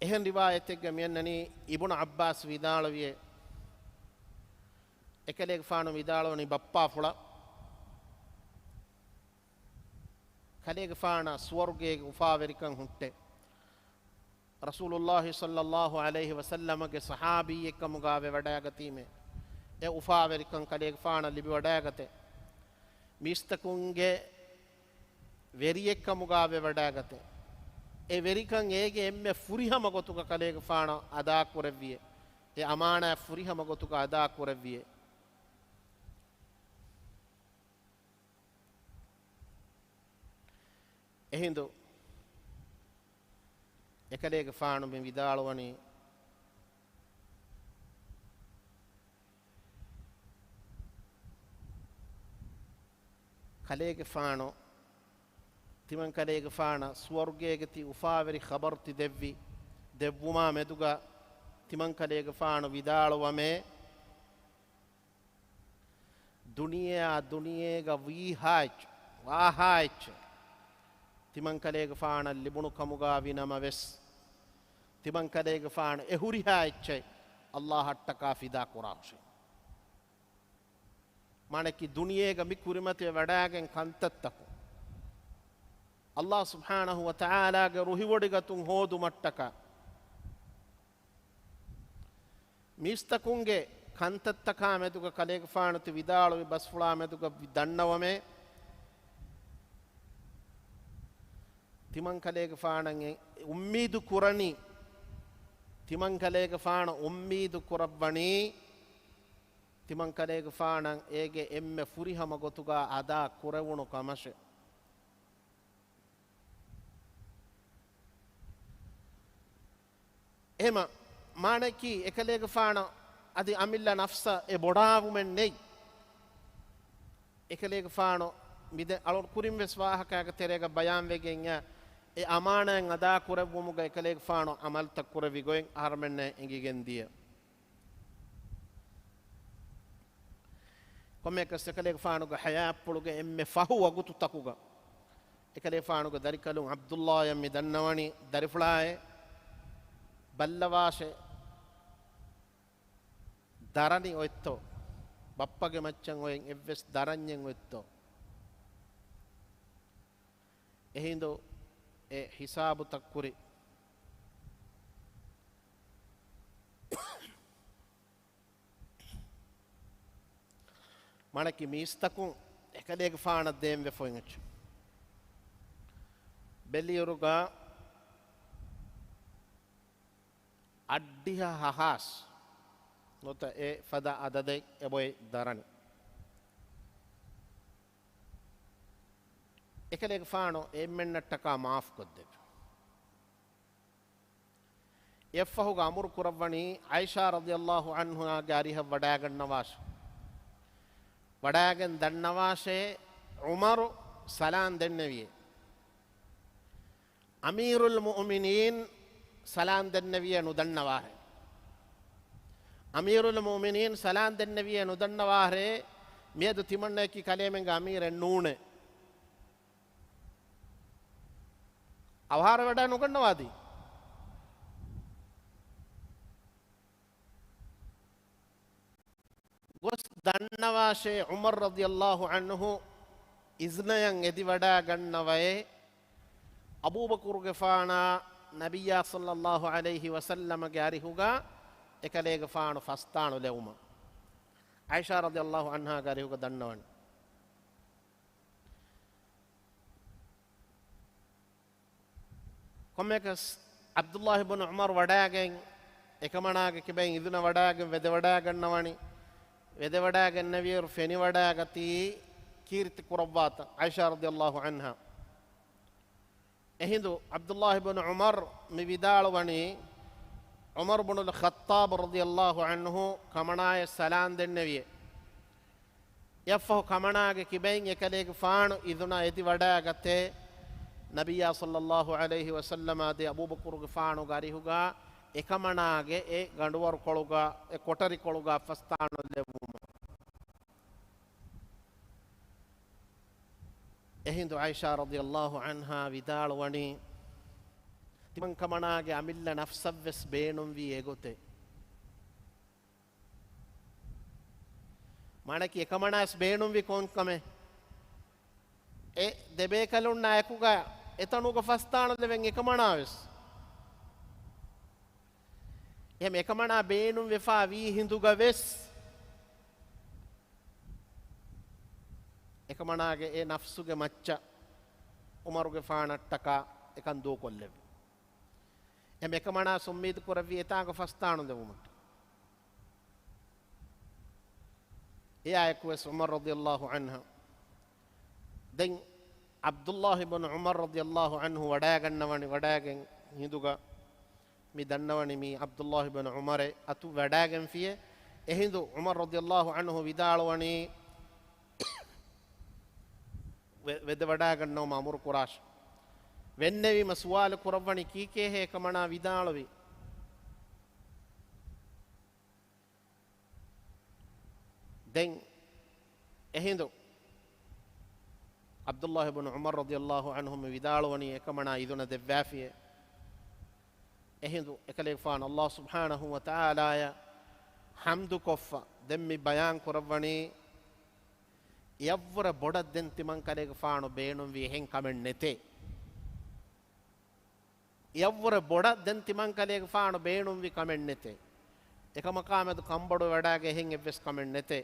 އެހެން ރިވާޔަތެއްގަ މިއަންނަނީ އިބުނު ޢައްބާސް ވިދާޅުވިއޭ، އެކަލޭގެފާނު ވިދާޅުވަނީ ބައްޕާފުޅަށް ކަލޭގެފާނަށް ސުވަރުގޭގެ އުފާވެރިކަން ހުއްޓޭ. ރަސޫލުﷲ ޞައްލައްލާހު ޢަލައިހި ވަސައްލަމަގެ ޞަޙާބީއެއް ކަމުގަ ވެވަޑައިގަތީމޭ. އެ އުފާވެރިކަން ކަލޭގެފާނަށް ލިބިވަޑައިގަތޭ. މީސްތަކުންގެ ވެރިއެއްކަމުގާ ވެވަޑައިގަތެ. އެ ވެރިކަން އޭގެ އެންމެ ފުރިހަމަ ގޮތުގަ ކަލޭގެފާނަށް އަދާކުރެއްވިއޭ. އެ އަމާނާތް ފުރިހަމަ ގޮތުގަ އަދާކުރެއްވިއޭ. އެހިނދު އެކަލޭގެފާނު މި ވިދާޅުވަނީ، ކަލޭގެފާނު، ތިމަން ކަލޭގެފާނަށް ސުވަރުގޭގެ ތި އުފާވެރި ޚަބަރު ތި ދެއްވި، ދެއްވުމާ މެދުގަ ތިމަން ކަލޭގެފާނު ވިދާޅުވަމޭ، ދުނިޔެއާ ދުނިޔޭގަ ވީހާއެއްޗެއް، ވާހާއެއްޗެއް ތިމަން ކަލޭގެފާނަށް ލިބުނު ކަމުގާ ވިނަމަވެސް، ތިމަން ކަލޭގެފާނު އެ ހުރިހާ އެއްޗެއް އައްލާހަށްޓަކާ ފިދާ ކުރާށޭ. މާނައަކީ ދުނިޔޭގަ މި ކުރިމަތިވެ ވަޑައިގެން ކަންތައްތަކުން އައްލާހު ސުބްޙާނަހު ވަތަޢާލާގެ ރުހިވޮޑިގަތުން ހޯދުމަށްޓަކާ، މީސްތަކުންގެ ކަންތައްތަކާ މެދުގަ ކަލޭގެފާނު ތި ވިދާޅުވި ބަސްފުޅާ މެދުގަ ވި-، ދަންނަވަމޭ، ތިމަން ކަލޭގެފާނަށް އެ އުއްމީދު ކުރަނީ، ތިމަން ކަލޭގެފާނަށް އުއްމީދު ކުރައްވަނީ، ތިމަން ކަލޭގެފާނަށް އޭގެ އެންމެ ފުރިހަމަ ގޮތުގަ އަދާ ކުރެވުނު ކަމަށެ. އެހެމަ މާނައަކީ އެކަލޭގެފާނަށް އަދި އަމިއްލަ ނަފްސަށް އެ ބޮޑާވުމެއް ނެތް. އެކަލޭގެފާނު މިދެ އަޅު ކުރިން ވެސް ވާހަކައިގެ ތެރޭގަ ބަޔާންވެގެން އެ އަމާނާތް އަދާ ކުރެއްވުމުގަ އެކަލޭގެފާނު އަމަލުތައް ކުރެއްވި ގޮތް އަހަރުމެންނަށް އެނގިގެން ދިޔަ. ކޮންމެއަކަސް އެކަލޭގެފާނުގެ ޙަޔާތްޕުޅުގެ އެންމެ ފަހު ވަގުތުތަކުގަ އެކަލޭގެފާނުގެ ދަރިކަލުން ޢަބްދުﷲ އަށް މި ދަންނަވަނީ، ދަރިފުޅާއޭ، ބައްލަވާށޭ، ދަރަނި އޮތްތޯ؟ ބައްޕަގެ މައްޗަށް އޮތް އެއްވެސް ދަރަންޏެއް އޮތްތޯ؟ އެހިނދު އެ ހިސާބުތައް ކުރި. މާނައަކީ މީސްތަކުން އެކަލޭގެފާނަށް ދޭން ވެފަ އޮތް އެއްޗެއް ބެލިއިރުގަ އައްޑިހަ ހަހާސް ނުވަތަ އެ ފަދަ އަދަދެއް އެބޮތް ދަރަނި. އެކަލޭގެފާނު އެންމެންނަށްޓަކާ މާފުކޮށްދެއްވި. އެއަށްފަހުގަ އަމުރު ކުރައްވަނީ ޢާއިޝާ ރަޟިޔަﷲ ޢަންހާގެ އަރިހަށް ވަޑައިގަންނަވާށޭ. ވަޑައިގެން ދަންނަވާށޭ، ޢުމަރު ސަލާން ދެންނެވިއޭ. އަމީރުލް މުއުމިނީން ސަލާން ދެންނެވިއޭ ނުދަންނަވާށޭ. އަމީރުލް މުއުމިނީން ސަލާން ދެންނެވިއޭ ނުދަންނަވާށޭ. މިއަދު ތިމަންނައަކީ ކަލޭމެންގެ އަމީރެއް ނޫނޭ. އަވަހާރަވެވަޑައި ނުގަންނަވާދީ. ގޮސް ދަންނަވާށޭ، ޢުމަރު ރަޟިޔަﷲ ޢަންހު އިޒްނަޔަށް އެދިވަޑައިގަންނަވައޭ، އަބޫބަކުރުގެފާނާ ނަބިއްޔާ ޞައްލަﷲ ޢަލައިހި ވަސައްލަމަގެ އަރިހުގަ އެކަލޭގެފާނު ފަސްދާނުލެވުމަށް. ޢާއިޝާ ރަޟިޔަﷲ ޢަންހާގެ އަރިހުގަ ދަންނަވަން. ކޮންމެއަކަސް ޢަބްދުﷲ ބުނު ޢުމަރު ވަޑައިގެން، އެކަމަނާގެ ކިބައިން އިޒުނަ ވަޑައިގެން ވެދެވަޑައިގަންނަވަނީ. ވެދެވަޑައިގެންނެވިއިރު ފެނިވަޑައިގަތީ ކީރިތި ކުރައްވާތަން ޢާއިޝާ ރަޟިޔަﷲ ޢަންހާ. އެހިނދު ޢަބްދުﷲ ބުނު ޢުމަރު މި ވިދާޅުވަނީ، ޢުމަރު ބުނުލް ޚައްޠާބު ރަޟިޔަﷲ ޢަންހު ކަމަނާޔަށް ސަލާން ދެންނެވިއޭ. އެއަށްފަހު ކަމަނާގެ ކިބައިން އެކަލޭގެފާނު އިޒުނަ އެދިވަޑައިގަތޭ، ނަބިއްޔާ ޞައްލަﷲ ޢަލައިހި ވަސައްލަމާ ދެ އަބޫބަކުރުގެފާނުގެ އަރިހުގަ އެކަމަނާގެ އެ ގަނޑުވަރުކޮޅުގަ، އެ ކޮޓަރިކޮޅުގަ ފަސްދާނުލެވުމަށް. އެހިނދު ޢާއިޝާ ރަޟިޔަﷲ ޢަންހާ ވިދާޅުވަނީ، ތިމަން ކަމަނާގެ އަމިއްލަ ނަފްސަށްވެސް ބޭނުންވީ އެގޮތެއް. މާނައަކީ އެކަމަނާވެސް ބޭނުންވީ ކޮންކަމެއް؟ އެ ދެބޭކަލުންނާ އެކުގަ އެތަނުގަ ފަސްދާނުލެވެން އެކަމަނާވެސް. އެހެން އެކަމަނާ ބޭނުންވެފާ ވީ ހިނދުގަ ވެސް، އެކަމަނާގެ އެ ނަފްސުގެ މައްޗަށް ޢުމަރުގެފާނަށްޓަކާ އެކަން ދޫކޮށްލެއްވި. އެ މެކަމަނާސް އުއްމީދު ކުރެއްވި އެތާނގަ ފަސްދާނު ދެވުމަށް. އެއާއެކުވެސް ޢުމަރު ރަޟިޔަﷲ ޢަންހު، ދެން ޢަބްދުﷲ ބިން ޢުމަރު ރަޟިޔަﷲ ޢަންހު ވަޑާގަންނަވަނި، ވަޑާގެން ހިނދުގަ މި ދަންނަވަނީ މީ ޢަބްދުﷲ ބިން ޢުމަރެއް އަތު ވަޑާގެންފިޔޭ. އެހިނދު ޢުމަރު ރަޟިޔަﷲ ޢަންހު ވިދާޅުވަނީ، ވެ-، ވެދެވަޑާގަންނަވުމަށް އަމުރު ކުރާށި. ވެންނެވީމަ ސުވާލު ކުރައްވަނީ ކީކޭހޭ އެކަމަނާ ވިދާޅުވީ. ދެން އެހިނދު ޢަބްދުﷲ ބިން ޢުމަރު ރަޟިޔަﷲ ޢަންހު މި ވިދާޅުވަނީ އެކަމަނާ އިޛުނަ ދެއްވާފިޔޭ. އެހިނދު އެކަލޭގެފާނު ﷲ ސުބްޙާނަހޫ ވަތަޢާލާޔަށް ޙަމްދުކޮށްފަ، ދެން މި ބަޔާން ކުރައްވަނީ، އެއަށްވުރެ ބޮޑަށް ދެން ތިމަންކަލޭގެފާނު ބޭނުންވީ އެހެން ކަމެއް ނެތޭ. އެއަށްވުރެ ބޮޑަށް ދެން ތިމަންކަލޭގެފާނު ބޭނުންވި ކަމެއް ނެތޭ. އެކަމަކާމެދު ކަންބޮޑުވެވަޑާގެ އެހެން އެއްވެސް ކަމެއް ނެތޭ.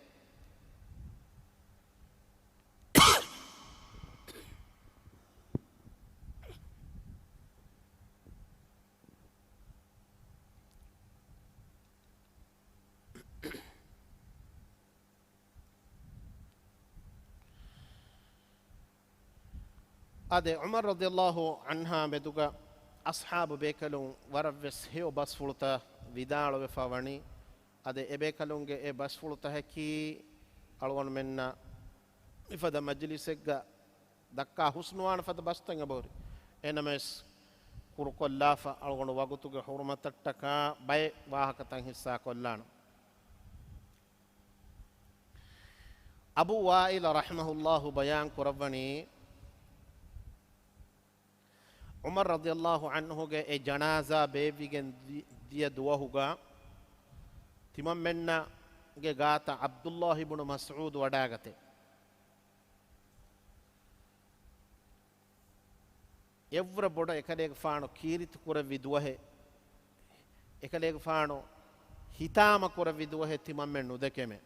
އާދެ، ޢުމަރު ރަޟިޔަﷲ ޢަންހާ މެދުގަ އަޞްޙާބު ބޭކަލުން ވަރަށްވެސް ހެޔޮ ބަސްފުޅުތައް ވިދާޅުވެފަ ވަނީ. އާދެ، އެބޭކަލުންގެ އެ ބަސްފުޅުތަކަކީ އަޅުގަނޑުމެންނަށް މިފަދަ މަޖިލިސެއްގަ ދައްކާ ހުސްނުވާނެ ފަދަ ބަސްތައް އެބަހުރި. އެހެނަމަވެސް ކުރުކޮށްލާފަ، އަޅުގަނޑު ވަގުތުގެ ޙުރުމަތަށްޓަކާ ބައެއް ވާހަކަތައް ޙިއްޞާ ކޮށްލާނަން. އަބޫ ވާއިލް ރަޙިމަހުﷲ ބަޔާން ކުރައްވަނީ، ޢުމަރު ރަޟިޔަﷲ ޢަންހުގެ އެ ޖަނާޒާ ބޭއްވިގެން ދި-، ދިޔަ ދުވަހުގަ ތިމަންމެންނަގެ ގާތަށް ޢަބްދުﷲ ބިން މަސްޢޫދު ވަޑާގަތޭ. އެއަށްވުރެ ބޮޑަށް އެކަލޭގެފާނު ކީރިތި ކުރެއްވި ދުވަހެއް، އެކަލޭގެފާނު ހިތާމަ ކުރެއްވި ދުވަހެއް ތިމަންމެން ނުދެކެމެ.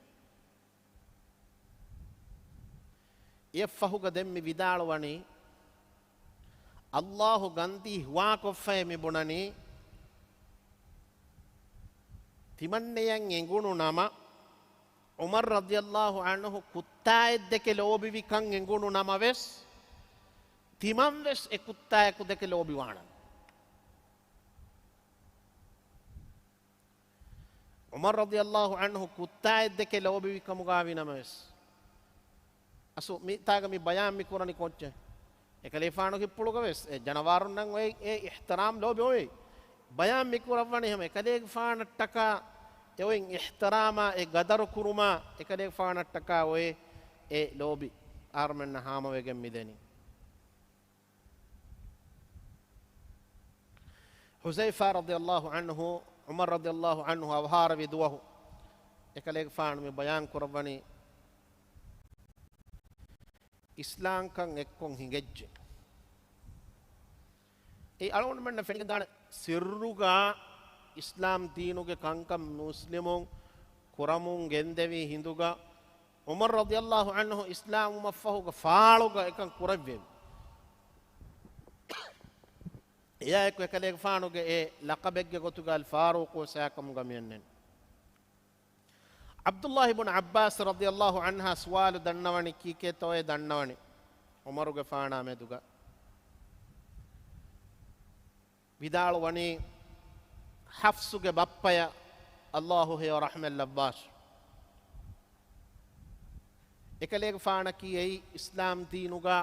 އެއަށްފަހުގަ ދެން މި ވިދާޅުވަނީ، ﷲ ގަންދީ ހުވާކޮށްފައޭ މި ބުނަނީ، ތިމަންނަޔަށް އެނގުނު ނަމަ، ޢުމަރު ރަޟިޔަﷲ ޢަންހު ކުއްތާއެއްދެކެ ލޯބިވިކަން އެނގުނު ނަމަވެސް، ތިމަންވެސް އެ ކުއްތާއެކު ދެކެ ލޯބިވާނަން. ޢުމަރު ރަޟިޔަﷲ ޢަންހު ކުއްތާއެއްދެކެ ލޯބިވި ކަމުގާ ވި ނަމަވެސް، އަސްލު މިތާގަ މި ބަޔާން މި ކުރަނީ ކޮއްޗެއް؟ އެކަލޭގެފާނު ހިތްޕުޅުގަވެސް އެ ޖަނަވާރުންނަށް އޮތް އެ އިޙްތިރާމް ލޯބި އޮތް. ބަޔާން މި ކުރައްވަނީ ހަމަ އެކަލޭގެފާނަށްޓަކާ އެ އޮތް އިޙްތިރާމާ އެ ގަދަރު ކުރުމާ އެކަލޭގެފާނަށްޓަކާ އޮތް އެ ލޯބި އަހަރުމެންނަށް ހާމަވެގެން މިދެނީ. ޙުޛައިފާ ރަޟިޔަﷲ ޢަންހު، ޢުމަރު ރަޟިޔަﷲ ޢަންހު އަވަހާރަވި ދުވަހު އެކަލޭގެފާނު މި ބަޔާން ކުރައްވަނީ، އިސްލާމްކަން އެއްކޮށް ހިނގައްޖެ. އެ އަޅުގަނޑުމެންނަށް ފެނިގެންދާނެ ސިއްރުގަ އިސްލާމް ދީނުގެ ކަންކަން މުސްލިމުން ކުރަމުން ގެންދެވީ ހިނދުގަ، ޢުމަރު ރަޟިޔަﷲ ޢަންހު އިސްލާމްވުމަށްފަހުގަ ފާޅުގަ އެކަން ކުރެއްވި. އެއާއެކު އެކަލޭގެފާނުގެ އެ ލަޤަބެއްގެ ގޮތުގަ އަލް ފާރޫޤު ވެސް އާކަމުގަ މިއަންނަނީ. ޢަބްދުﷲ ބިން ޢައްބާސް ރަޟިޔަﷲ ޢަންހާ ސުވާލު ދަންނަވަނީ ކީކޭތޯއޭ ދަންނަވަނީ؟ ޢުމަރުގެފާނާ މެދުގަ. ވިދާޅުވަނީ، ޙަފްޞުގެ ބައްޕަޔަށް ﷲ ހެޔޮ ރަޙްމަތް ލައްވާށި. އެކަލޭގެފާނަކީ އެއީ އިސްލާމް ދީނުގަ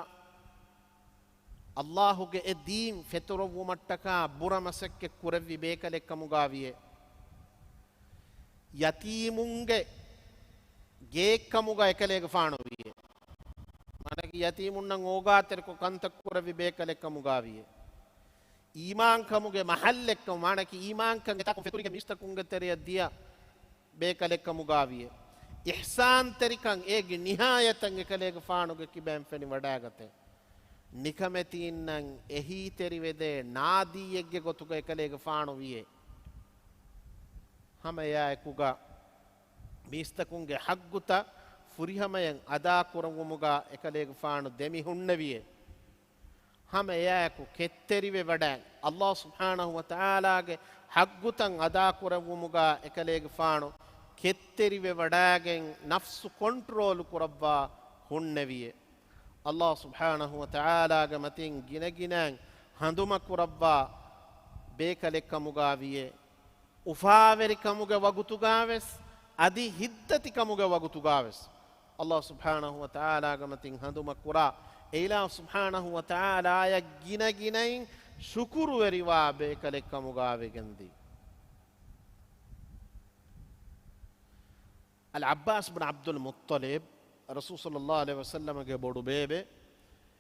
ﷲ ގެ އެ ދީން ފެތުރުއްވުމަށްޓަކާ ބުރަ މަސައްކަތް ކުރެއްވި ބޭކަލެއްކަމުގާ ވިޔޭ. ޔަތީމުންގެ ގެއެއްކަމުގަ އެކަލޭގެފާނު ވިޔޭ. މާނައަކީ ޔަތީމުންނަށް އޯގާތެރިކޮށް ކަންތައް ކުރެއްވި ބޭކަލެއްކަމުގާ ވިޔޭ. އީމާންކަމުގެ މަޙައްލެއްކަމު، މާނައަކީ އީމާންކަން އެތާކުން ފެތުރިގެން މީސްތަކުންގެ ތެރެޔަށް ދިޔަ ބޭކަލެއްކަމުގާ ވިޔޭ. އިޙްސާންތެރިކަން އޭގެ ނިހާޔަތަށް އެކަލޭގެފާނުގެ ކިބައިން ފެނިވަޑާގަތޭ. ނިކަމެތީންނަށް އެހީތެރިވެދޭ ނާދީއެއްގެ ގޮތުގަ އެކަލޭގެފާނު ވިޔޭ. ހަމައެއާއެކުގަ މީސްތަކުންގެ ޙައްޤުތައް ފުރިހަމަޔަށް އަދާކުރުމުގަ އެކަލޭގެފާނު ދެމި ހުންނެވިޔޭ. ހަމަ އެއާއެކު ކެތްތެރިވެވަޑައި، އައްލާހު ސުބްޙާނަހު ވަތަޢާލާގެ ޙައްޤުތައް އަދާކުރެއްވުމުގަ އެކަލޭގެފާނު ކެތްތެރިވެވަޑައިގެން، ނަފްސު ކޮންޓްރޯލު ކުރައްވާ ހުންނެވިއޭ. އައްލާހު ސުބްޙާނަހު ވަތަޢާލާގެ މަތިން ގިނަގިނައިން ހަނދުމަކުރައްވާ ބޭކަލެއްކަމުގަ ވިއޭ. އުފާވެރިކަމުގެ ވަގުތުގަވެސް، އަދި ހިތްދަތިކަމުގެ ވަގުތުގަވެސް، އައްލާހު ސުބްޙާނަހު ވަތަޢާލާގެ މަތިން ހަނދުމަކުރާ، އެ އިލާހު ސުބްޙާނަހު ވަތަޢާލާއަށް ގިނަގިނައިން ޝުކުރުވެރިވާ ބޭކަލެއްކަމުގަ ވެގެންދީ. އަލް ޢައްބާސް ބުން ޢަބްދުލް މުއްޠަލިބް، ރަސޫލު ޞައްލައްލާހު ޢަލައިހި ވަސައްލަމަގެ ބޮޑުބޭބެ،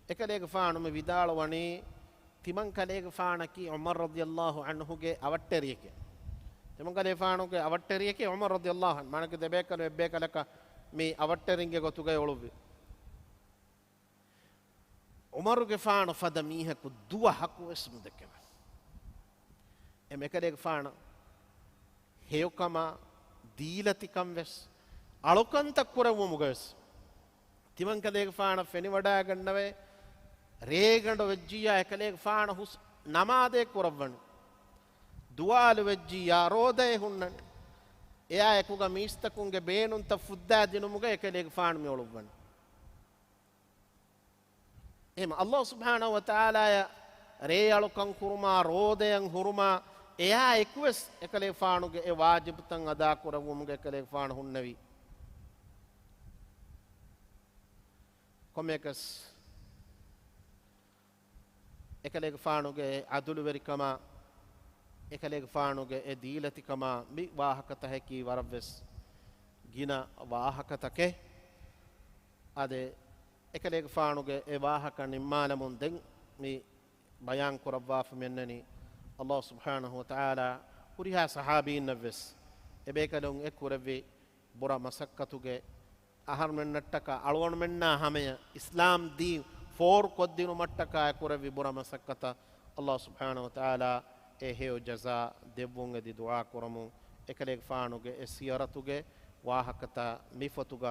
އެކަލޭގެފާނު މި ވިދާޅުވަނީ، ތިމަން ކަލޭގެފާނަކީ ޢުމަރު ރަޟިޔައްލާހު ޢަންހުގެ އަވަށްޓެރިއެކޭ. ތިމަން ކަލޭގެފާނުގެ އަވަށްޓެރިއެކޭ ޢުމަރު ރަޟިޔައްލާހު ޢަންހު. މާނައަކީ ދެބޭކަލުން އެއްބޭކަލަކަށް މި އަވަށްޓެރިންގެ ގޮތުގައި އުޅުއްވި. ޢުމަރުގެފާނު ފަދަ މީހަކު ދުވަހަކުވެސް ނުދެކެވެ. އެ މިކަލޭގެފާނަށް ހެޔޮކަމާ ދީލަތިކަން ވެސް އަޅުކަންތައް ކުރެއްވުމުގަވެސް ތިމަން ކަލޭގެފާނަށް ފެނިވަޑައިގަންނަވޭ. ރޭގަނޑު ވެއްޖިއްޔާ އެކަލޭގެފާނަށް ހުސް ނަމާދޭ ކުރައްވަން. ދުވާލު ވެއްޖިއްޔާ ރޯދައެއް ހުންނަން. އެއާ އެކުގަ މީސްތަކުންގެ ބޭނުންތައް ފުއްދާ ދިނުމުގަ އެކަލޭގެފާނު މި އުޅުއްވަން. އެހެން އައްލާހު ސުބްޙާނަހު ވަތަޢާލާއަށް ރޭއަޅުކަން ކުރުމާ، ރޯދަޔަށް ހުރުމާ، އެއާ އެކުވެސް އެކަލޭގެފާނުގެ އެ ވާޖިބުތައް އަދާކުރެއްވުމުގެ އެކަލޭގެފާނު ހުންނެވި. ކޮންމެއަކަސް އެކަލޭގެފާނުގެ އެ ޢަދުލުވެރިކަމާ، އެކަލޭގެފާނުގެ އެ ދީލަތިކަމާ މި ވާހަކަތަކަކީ ވަރަށްވެސް ގިނަ ވާހަކަތަކެއް. އާދެ، އެކަލޭގެފާނުގެ އެ ވާހަކަ ނިންމާލަމުން ދެން މި ބަޔާން ކުރައްވާފަ މިއަންނަނީ، އައްލާހު ސުބްޙާނަހު ވަތަޢާލާ ހުރިހާ ޞަޙާބީންނަށްވެސް އެބޭކަލުން އެ ކުރެއްވި ބުރަ މަސައްކަތުގެ، އަހަރުމެންނަށްޓަކާ އަޅުގަނޑުމެންނާ ހަމަޔަށް އިސްލާމް ދީން ފޯރުކޮށްދިނުމަށްޓަކާ އެ ކުރެއްވި ބުރަ މަސައްކަތަށް އައްލާހު ސުބްޙާނަހު ވަތަޢާލާ އެ ހެޔޮ ޖަޒާ ދެއްވުން އެދި ދުޢާ ކުރަމުން، އެކަލޭގެފާނުގެ އެ ސިޔަރަތުގެ ވާހަކަތައް މި ފޮތުގަ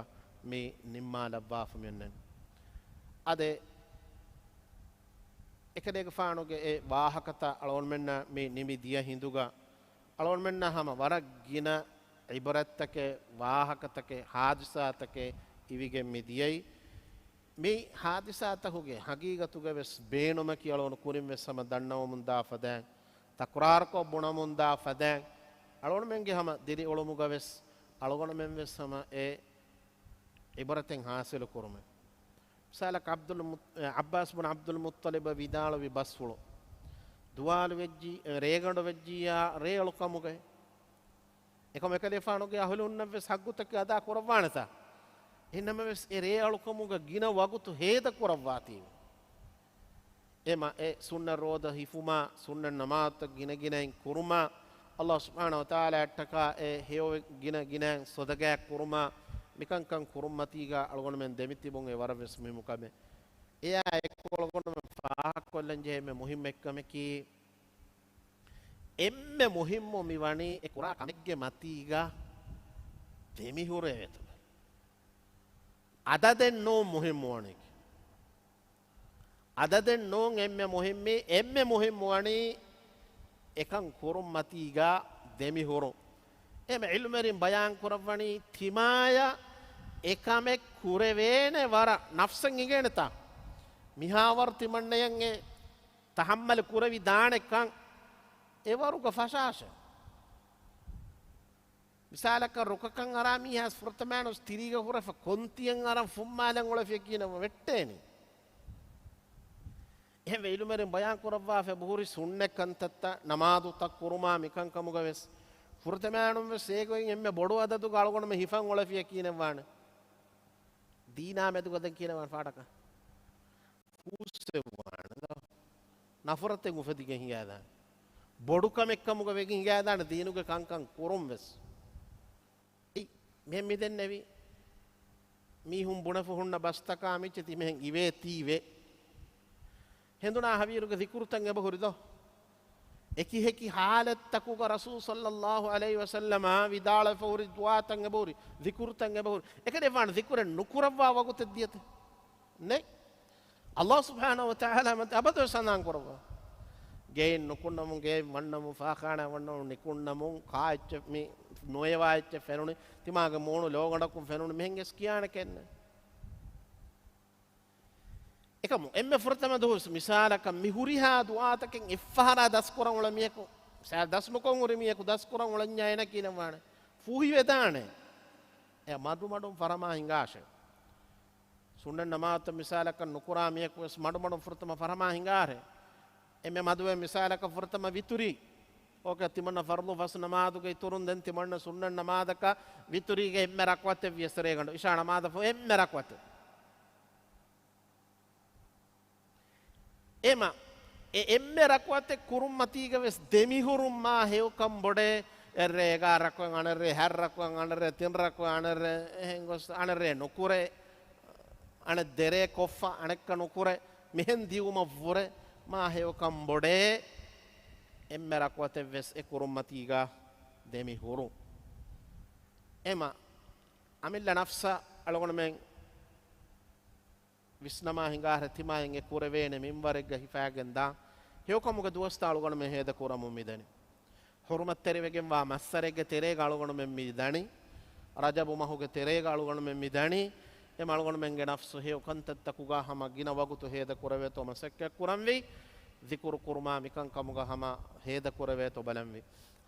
މި ނިންމާލައްވާފަ މިއަންނަނީ. އާދެ، އެކަލޭގެފާނުގެ އެ ވާހަކަތައް އަޅުގަނޑުމެންނަށް މި ނިމި ދިޔަ ހިނދުގަ، އަޅުގަނޑުމެންނަށް ހަމަ ވަރަށް ގިނަ ޢިބްރަތްތަކެއް، ވާހަކަތަކެއް، ހާދިސާތަކެއް އިވިގެން މި ދިޔައީ. މި ހާދިސާތަކުގެ ހަގީގަތުގެ ވެސް ބޭނުމަކީ އަޅުގަނޑު ކުރިން ވެސް ހަމަ ދަންނަވަމުން ދާ ފަދައިން، ތަކުރާރުކޮށް ބުނަމުން ދާ ފަދައިން، އަޅުގަނޑުމެންގެ ހަމަ ދިރިއުޅުމުގަ ވެސް އަޅުގަނޑުމެން ވެސް ހަމަ އެ ޢިބްރަތެއް ޙާޞިލު ކުރުމެއް. މިސާލަކަށް ޢަބްދުލް މު-، ޢައްބާސް ބުން ޢަބްދުލް މުއްޠަލިބަށް ވިދާޅުވި ބަސްފުޅު، ދުވާލު ވެއްޖި، ރޭގަނޑު ވެއްޖިއްޔާ ރޭއަޅުކަމުގައި. އެކަމަކު އެކަލޭފާނުގެ އަހުލުންނަށް ވެސް ޙައްޤުތަކެއް އަދާ ކުރައްވާނެތާ؟ އެހެންނަމަވެސް އެ ރޭއަޅުކަމުގަ ގިނަ ވަގުތު ހޭދަ ކުރައްވާތީވެ. އެމަ އެ ސުންނަ ރޯދަ ހިފުމާ، ސުންނަ ނަމާދުތައް ގިނަގިނައިން ކުރުމާ، އައްލާހު ސުބްޙާނަހު ވަތަޢާލާއަށްޓަކާ އެ ހެޔޮ ގިނަ ގިނައިން ސޮދަގާ ކުރުމާ، މިކަންކަން ކުރުންމަތީގަ އަޅުގަނޑުމެން ދެމިތިބުން އެ ވަރަށް ވެސް މުހިއްމު ކަމެއް. އެއާ އެކު އަޅުގަނޑުމެން ފާހަގަކޮށްލަން ޖެހޭ އެންމެ މުހިއްމު އެއްކަމަކީ، އެންމެ މުހިއްމު މި ވަނީ އެ ކުރާ ކަމެއްގެ މަތީގަ ދެމިހުރޭ ވޭތުވެ. އަދަދެއް ނޫން މުހިއްމުވަނީ. އަދަދެއް ނޫން އެންމެ މުހިއްމީ، އެންމެ މުހިއްމުވަނީ އެކަން ކުރުންމަތީގަ ދެމިހުރުން. އެހެން ޢިލްމުވެރިން ބަޔާން ކުރައްވަނީ، ތިމާޔަށް އެކަމެއް ކުރެވޭނެ ވަރަށް ނަފްސަށް އިނގޭނެތާ؟ މިހާވަރު ތިމަންނަޔަށް އެ ތަޙައްމަލު ކުރެވިދާނެކަން އެވަރުގަ ފަށާށެ. މިސާލަކަށް ރުކަކަށް އަރާ މީހާސް ފުރަތަމައިނުސް ތިރީގަ ހުރެފަ ކޮންތިއެއް އަރަން ފުއްމާލަން އުޅެފިޔަ ކިޔިނަމަ ވެއްޓޭނީ. އެހެންވެ ޢިލްމުވެރިން ބަޔާން ކުރައްވާފަ އެބަހުރި ސުންނަތް ކަންތައްތައް ނަމާދުތައް ކުރުމާ މިކަންކަމުގަ ވެސް ފުރަތަމައިނުން ވެސް އޭގޮތް އެންމެ ބޮޑު އަދަދުގަ އަޅުގަނޑުމެން ހިފަން އުޅެފިޔަ ކިޔިނެއްވާނެ. ދީނާ މެދުގަ ދެން ކިޔިނެއްވާނެ ފާޑަކަށް. ފޫއްސެއްވާނެ ދޯ. ނަފުރަތެއް އުފެދިގެން ހިނގާދާނެ. ބޮޑުކަމެއްކަމުގަ ވެގެން ހިނގާދާނެ ދީނުގެ ކަންކަން ކުރުން ވެސް. އެއް، މިހެން މިދެންނެވި މީހުން ބުނެފަ ހުންނަ ބަސްތަކާ މިއްޗެތި މިހެން އިވޭތީވެ. ހެނދުނާ ހަވީރުގެ ޒިކުރުތައް އެބަހުރި ދޯ. އެކި ހެކި ހާލަތްތަކުގަ ރަސޫލު ޞައްލައްލާހު ޢަލައިހި ވަސައްލަމަ ވިދާޅުވެފަ ހުރި ދުޢާތައް އެބަހުރި، ޒިކުރުތައް އެބަހުރި. އެކަލޭފާނު ޒިކުރެއް ނުކުރައްވާ ވަގުތެއް ދިޔަތަ؟ ނެތް. ﷲ ސުބްޙާނަހޫ ވަތަޢާލާ މަތި އަބަދުވެސް ސަނާން ކުރައްވާ. ގެއިން ނުކުންނަމުން، ގެއިން ވަންނަމުން، ފާޚާނާ ވަންނަމުން، ނުކުންނަމުން، ކާ އެއްޗެއް މި ނުއެވާ އެއްޗެއް ފެނުނީ، ތިމާގެ މޫނު ލޯގަނޑަކުން ފެނުނީ، މިހެން ވެސް ކިޔާނެ ކެންނެ. އެކަމު އެންމެ ފުރަތަމަ ދުވަސް މިސާލަކަށް މި ހުރިހާ ދުޢާތަކެއް އެއްފަހަރާ ދަސްކުރަން އުޅޭ މީހަކު، މިސާލަށް ދަސް ނުކޮށް ހުރި މީހަކު ދަސްކުރަން އުޅެންޏާ އޭނަ ކިޔަން ވާނެ، ފޫހިވެދާނެ. އެ މަޑުމަޑުން ފަރަމާ ހިނގާށޭ. ސުންނަތް ނަމާދުތައް މިސާލަކަށް ނުކުރާ މީހަކު ވެސް މަޑުމަޑުން ފުރަތަމަ ފަރަމާ ހިނގާށޭ. އެންމެ މަދުވެ މިސާލަކަށް ފުރަތަމަ ވިތުރީ. އޯކޭ، ތިމަންނަ ފަރުޟު ފަސް ނަމާދުގެ އިތުރުން ދެން ތިމަންނަ ސުންނަތް ނަމާދަކަށް ވިތުރީގެ އެންމެ ރަކުޢަތެއް ވިޔަސް ރޭގަނޑު އިޝާ ނަމާދަށް ފަހު އެންމެ ރަކުޢަތެއް. އެމަ، އެ އެންމެ ރަކުޢަތެއް ކުރުން މަތީގަ ވެސް ދެމިހުރުން މާ ހެޔޮކަން ބޮޑޭ، އެއްރޭ އެގާ ރަކުޢަތް، އަނެއްރޭ ހަތް ރަކުޢަތް، އަނެއްރޭ ތިން ރަކުޢަތް، އަނެއްރޭ އެހެން ގޮސް، އަނެއްރޭ ނުކުރޭ، އަނެއް ދެރޭ ކޮށްފަ، އަނެއްކާ ނުކުރޭ، މިހެން ދިއުމަށްވުރެ މާ ހެޔޮކަން ބޮޑޭ، އެންމެ ރަކުޢަތެއް ވެސް އެ ކުރުން މަތީގަ ދެމިހުރުން. އެމަ، އަމިއްލަ ނަފްސަށް އަޅުގަނޑުމެން ވިސްނަމާ ހިނގާހެރަ ތިމާއިން އެ ކުރެވޭނެ މިންވަރެއްގަ ހިފާގެން ދާ ހެޔޮކަމުގެ ދުވަސްތައް އަޅުގަނޑުމެން ހޭދަ ކުރަމުން މިދަނީ. ޙުރުމަތްތެރިވެގެންވާ މައްސަރެއްގެ ތެރޭގަ އަޅުގަނޑުމެން މި ދަނީ. ރަޖަބު މަހުގެ ތެރޭގަ އަޅުގަނޑުމެން މި ދަނީ. އެމަ އަޅުގަނޑުމެންގެ ނަފްސު ހެޔޮ ކަންތައްތަކުގަ ހަމަ ގިނަ ވަގުތު ހޭދަ ކުރެވޭތޯ މަސައްކަތް ކުރަންވީ. ޛިކުރު ކުރުމާ މިކަންކަމުގަ ހަމަ ހޭދަ ކުރެވޭތޯ ބަލަންވީ.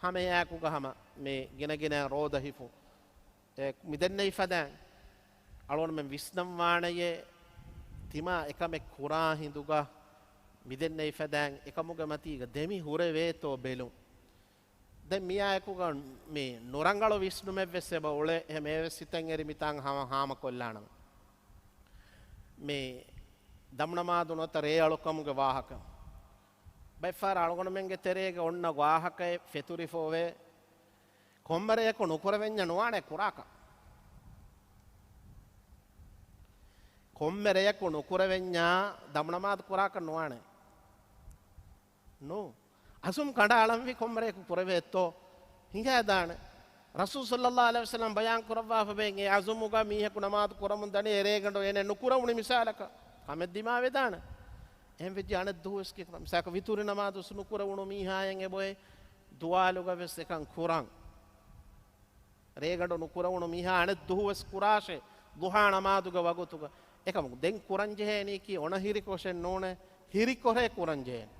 ހަމައެއާއެކުގަ ހަމަ މި ގިނަގިނަ ރޯދަ ހިފު އެ، މިދެންނެވި ފަދައިން އަޅުގަނޑުމެން ވިސްނަންވާނެޔޭ، ތިމާ އެކަމެއް ކުރާ ހިނދުގަ މިދެންނެވި ފަދައިން އެކަމުގެ މަތީގަ ދެމި ހުރެވޭތޯ ބެލުން. ދެން މިއާއެކުގަ މި ނުރަނގަޅު ވިސްނުމެއްވެސް އެބަ އުޅޭ. އެހެން އެވެސް ހިތަށް އެރި މިތާނގަ ހާ-، ހާމަކޮށްލާނަމަ. މި ދަމުނަމާދު ނުވަތަ ރޭއަޅުކަމުގެ ވާހަކަ. ބައެއްފަހަރަށް އަޅުގަނޑުމެންގެ ތެރޭގަ އޮންނަ ވާހަކައެއް ފެތުރިފަ އޮވޭ. ކޮންމެ ރެޔަކު ނުކުރެވެންޏާ ނުވާނެ ކުރާކަށް. ކޮންމެ ރެޔަކު ނުކުރެވެންޏާ ދަމުނަމާދު ކުރާކަށް ނުވާނެ. ނޫ. އަޒުމް ކަނޑައަޅަންވީ ކޮންމެ ރެޔަކު ކުރެވޭތޯ ހިނގާދާނެ. ރަސޫލު ޞައްލައްލާހު ޢަލައިހި ވަސައްލަމް ބަޔާން ކުރައްވާފަ ބޭން އެ އަޒުމުގަ މީހަކު ނަމާދު ކުރަމުން ދަނީ އެރޭގަނޑު އޭނަ ނުކުރެވުނީ މިސާލަކަށް. ކަމެއް ދިމާވެދާނެ. އެހެން ވެއްޖެ އަނެއް ދުވަސް ކި-، މިސާލަކަށް ވިތުރި ނަމާދު ވެސް ނުކުރެވުނު މީހާއެއް އެބޮއެ ދުވާލުގަ ވެސް އެކަން ކުރަން. ރޭގަނޑު ނުކުރެވުނު މީހާ އަނެއް ދުވަސް ކުރާށޭ ޟުޙާ ނަމާދުގެ ވަގުތުގަ. އެކަމަކު ދެން ކުރަންޖެހޭނީކީ އޮނަހިރިކޮށެއް ނޫނޭ، ހިރިކޮށޭ ކުރަންޖެހޭނީ.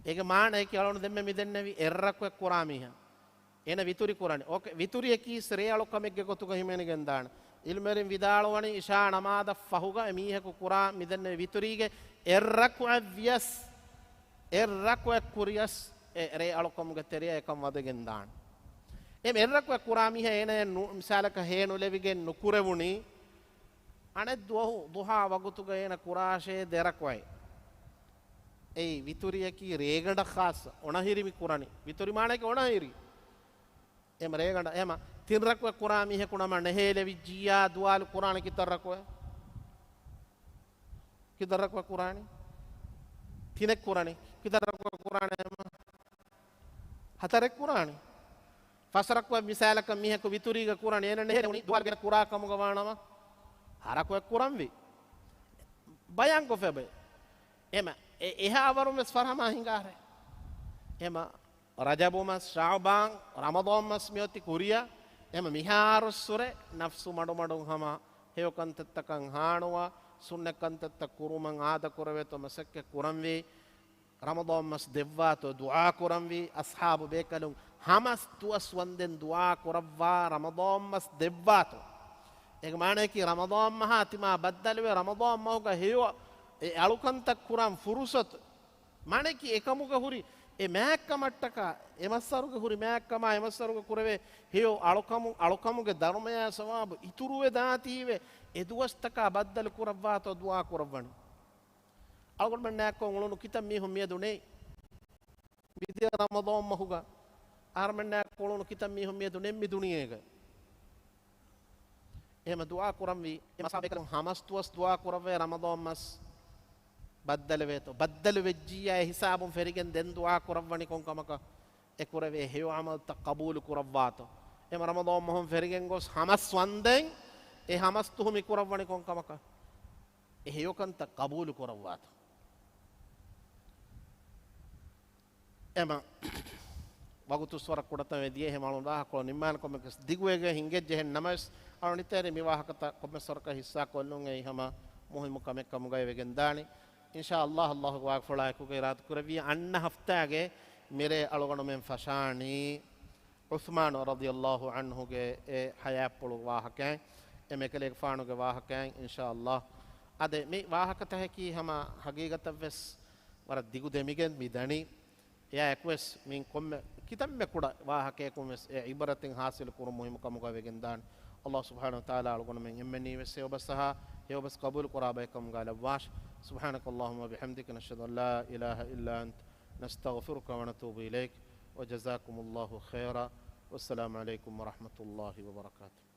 އޭގެ މާނައަކީ އަޅުގަނޑު ދެންމެ މިދެންނެވި އެއްރަކުއެއް ކުރާ މީހާ. އޭނަ ވިތުރި ކުރަނީ. އޯކޭ، ވިތުރިއަކީ ރޭއަޅުކަމެއްގެ ގޮތުގަ ހިމެނިގެން ދާނެ. ޢިލްމުވެރިން ވިދާޅުވަނީ އިޝާ ނަމާދަށް ފަހުގަ އެ މީހަކު ކުރާ މިދެންނެވި ވިތުރީގެ އެއްރަކުއެއް ވިޔަސް، އެއްރަކުއެއް ކުރިޔަސް އެ ރޭއަޅުކަމުގެ ތެރެއަށް އެކަން ވަދެގެން ދާނެ. އެ އެއްރަކުއެއް ކުރާ މީހާ އޭނަޔަށް ނު-، މިސާލަކަށް ހޭ ނުލެވިގެން ނުކުރެވުނީ، އަނެއް ދުވަހު ޟުޙާ ވަގުތުގަ އޭނަ ކުރާށޭ ދެ ރަކުޢަތް. އެއީ ވިތުރިއަކީ ރޭގަނޑަށް ޚާއްޞަ. އޮނަހިރި މި ކުރަނީ. ވިތުރި މާނައަކީ އޮނަހިރި. އެމަ ރޭގަނޑަށް އެމަ ތިން ރަކުޢަތް ކުރާ މީހަކު ނަމަ ނެހޭލެވިއްޖިއްޔާ ދުވާލު ކުރާނީ ކިތައް ރަކުޢަތް؟ ކިތައް ރަކުޢަތް ކުރާނީ؟ ތިނެއް ކުރަނީ. ކިތައް ރަކުޢަތް ކުރާނީ އެމަ؟ ހަތަރެއް ކުރާނީ. ފަސް ރަކުޢަތް މިސާލަކަށް މީހަކު ވިތުރީގަ ކުރަން އޭނަ ނެހެނެވުނީ ދުވާލު ގިނަ ކުރާ ކަމުގަ ވާނަމަ، ހަ ރަކުޢަތް ކުރަންވީ. ބަޔާންކޮށްފަ އެބަ. އެމަ، އެ، އެހާ ވަރުން ވެސް ފަރަމާ ހިނގާރޭ. އެމަ، ރަޖަބު މަސް، ޝަޢުބާން، ރަމަޟާން މަސް މިއޮތީ ކުރިއަށް. އެމަ މިހާރުއްސުރެ ނަފްސު މަޑުމަޑުން ހަމަ ހެޔޮ ކަންތައްތަކަށް ހާނުވާ، ސުންނަތް ކަންތައްތައް ކުރުމަށް އާދަކުރެވޭތޯ މަސައްކަތް ކުރަންވީ. ރަމަޟާން މަސް ދެއްވާތޯ ދުޢާ ކުރަންވީ. އަޞްޙާބު ބޭކަލުން ހަމަސް ދުވަސް ވަންދެން ދުޢާ ކުރައްވާ ރަމަޟާން މަސް ދެއްވާތޯ. އޭގެ މާނައަކީ ރަމަޟާން މަހާ ތިމާ ބައްދަލުވެ ރަމަޟާން މަހުގަ ހެޔޮ އެ އަޅުކަންތައް ކުރަން ފުރުޞަތު. މާނައަކީ އެކަމުގަ ހުރި އެ މާތްކަމަށްޓަކާ، އެ މައްސަރުގެ ހުރި މާތްކަމާ އެ މައްސަރުގަ ކުރެވޭ ހެޔޮ އަޅުކަމު، އަޅުކަމުގެ ދަރުމަޔާ ސަވާބު އިތުރުވެދާތީވެ، އެ ދުވަސްތަކާ ބައްދަލު ކުރައްވާތޯ ދުޢާ ކުރައްވަނީ. އަޅުގަނޑުމެންނާއެކު އުޅުނު ކިތައް މީހުން މިއަދު ނެތް؟ މިދިޔަ ރަމަޟާން މަހުގަ އަހަރުމެންނާއެކު އުޅުނު ކިތައް މީހުން މިއަދު ނެތް މި ދުނިޔޭގަ؟ އެހެމަ ދުޢާ ކުރަންވީ، އެ މަސް ބޭކަލުން ހަމަސް ދުވަސް ދުޢާ ކުރައްވައި ރަމަޟާން މަސް ބައްދަލެވޭތޯ؟ ބައްދަލު ވެއްޖިއްޔާ އެ ހިސާބުން ފެރިގެން ދެން ދުޢާ ކުރައްވަނީ ކޮން ކަމަކަށް؟ އެ ކުރެވޭ ހެޔޮ ޢަމަލުތައް ޤަބޫލު ކުރައްވާތޯ؟ އެމަ ރަމަޟާން މަހުން ފެރިގެން ގޮސް ހަމަސް ވަންދެން އެ ހަމަސް ދުހު މި ކުރައްވަނީ ކޮން ކަމަކަށް؟ އެ ހެޔޮކަންތައް ޤަބޫލު ކުރައްވާތޯ. އެމަ ވަގުތުސް ވަރަށް ކުޑަތަން ވެދިޔަ، އެހެމަ އަޅުން ވާހަކަކޮޅު ނިންމާނެ. ކޮންމެކަސް ދިގުވެގެން ހިނގައްޖެހެން ނަމަވެސް، އަޅުން އިތޭރި މި ވާހަކަތައް ކޮންމެސް ވަރަކަށް ހިއްސާކޮށްލުން އެއީ ހަމަ މުހިއްމު ކަމެއް ކަމުގައި ވެގެންދާނެ. އިންޝާ ﷲ، ﷲގެ ވާގިފުޅާއެކުގައި އިރާދަކުރެއްވިއްޔާ، އަންނަ ހަފްތާގެ މިރޭ އަޅުގަނޑުމެން ފަށާނީ ޢުޘްމާނު ރަޟިޔަﷲ ޢަންހުގެ އެ ޙަޔާތްޕުޅު ވާހަކައިން، އެ މޭކަލޭގެފާނުގެ ވާހަކައިން އިންޝާ ﷲ. އާދެ، މި ވާހަކަތަކަކީ ހަމަ ހަގީގަތަށްވެސް ވަރަށް ދިގު ދެމިގެން މި ދަނީ. އެއާއެކުވެސް މިއިން ކޮންމެ ކިތަންމެ ކުޑަ ވާހަކަޔަކުންވެސް އެ ޢިބްރަތެއް ޙާޞިލު ކުރުން މުހިއްމު ކަމުގައި ވެގެންދާނެ. ﷲ ސުބްޙާނަހޫ ވަތަޢާލާ އަޅުގަނޑުމެން އެންމެންނީވެސް ހެޔޮބަސް އަހާ، ހެޔޮބަސް ޤަބޫލު ކުރާ ބައެއް ކަމުގައި ލައްވާށި. سبحانك اللهم وبحمدك، نشهد أن لا إله إلا أنت، نستغفرك ونتوب إليك، وجزاكم الله خيرا، والسلام عليكم ورحمة الله وبركاته.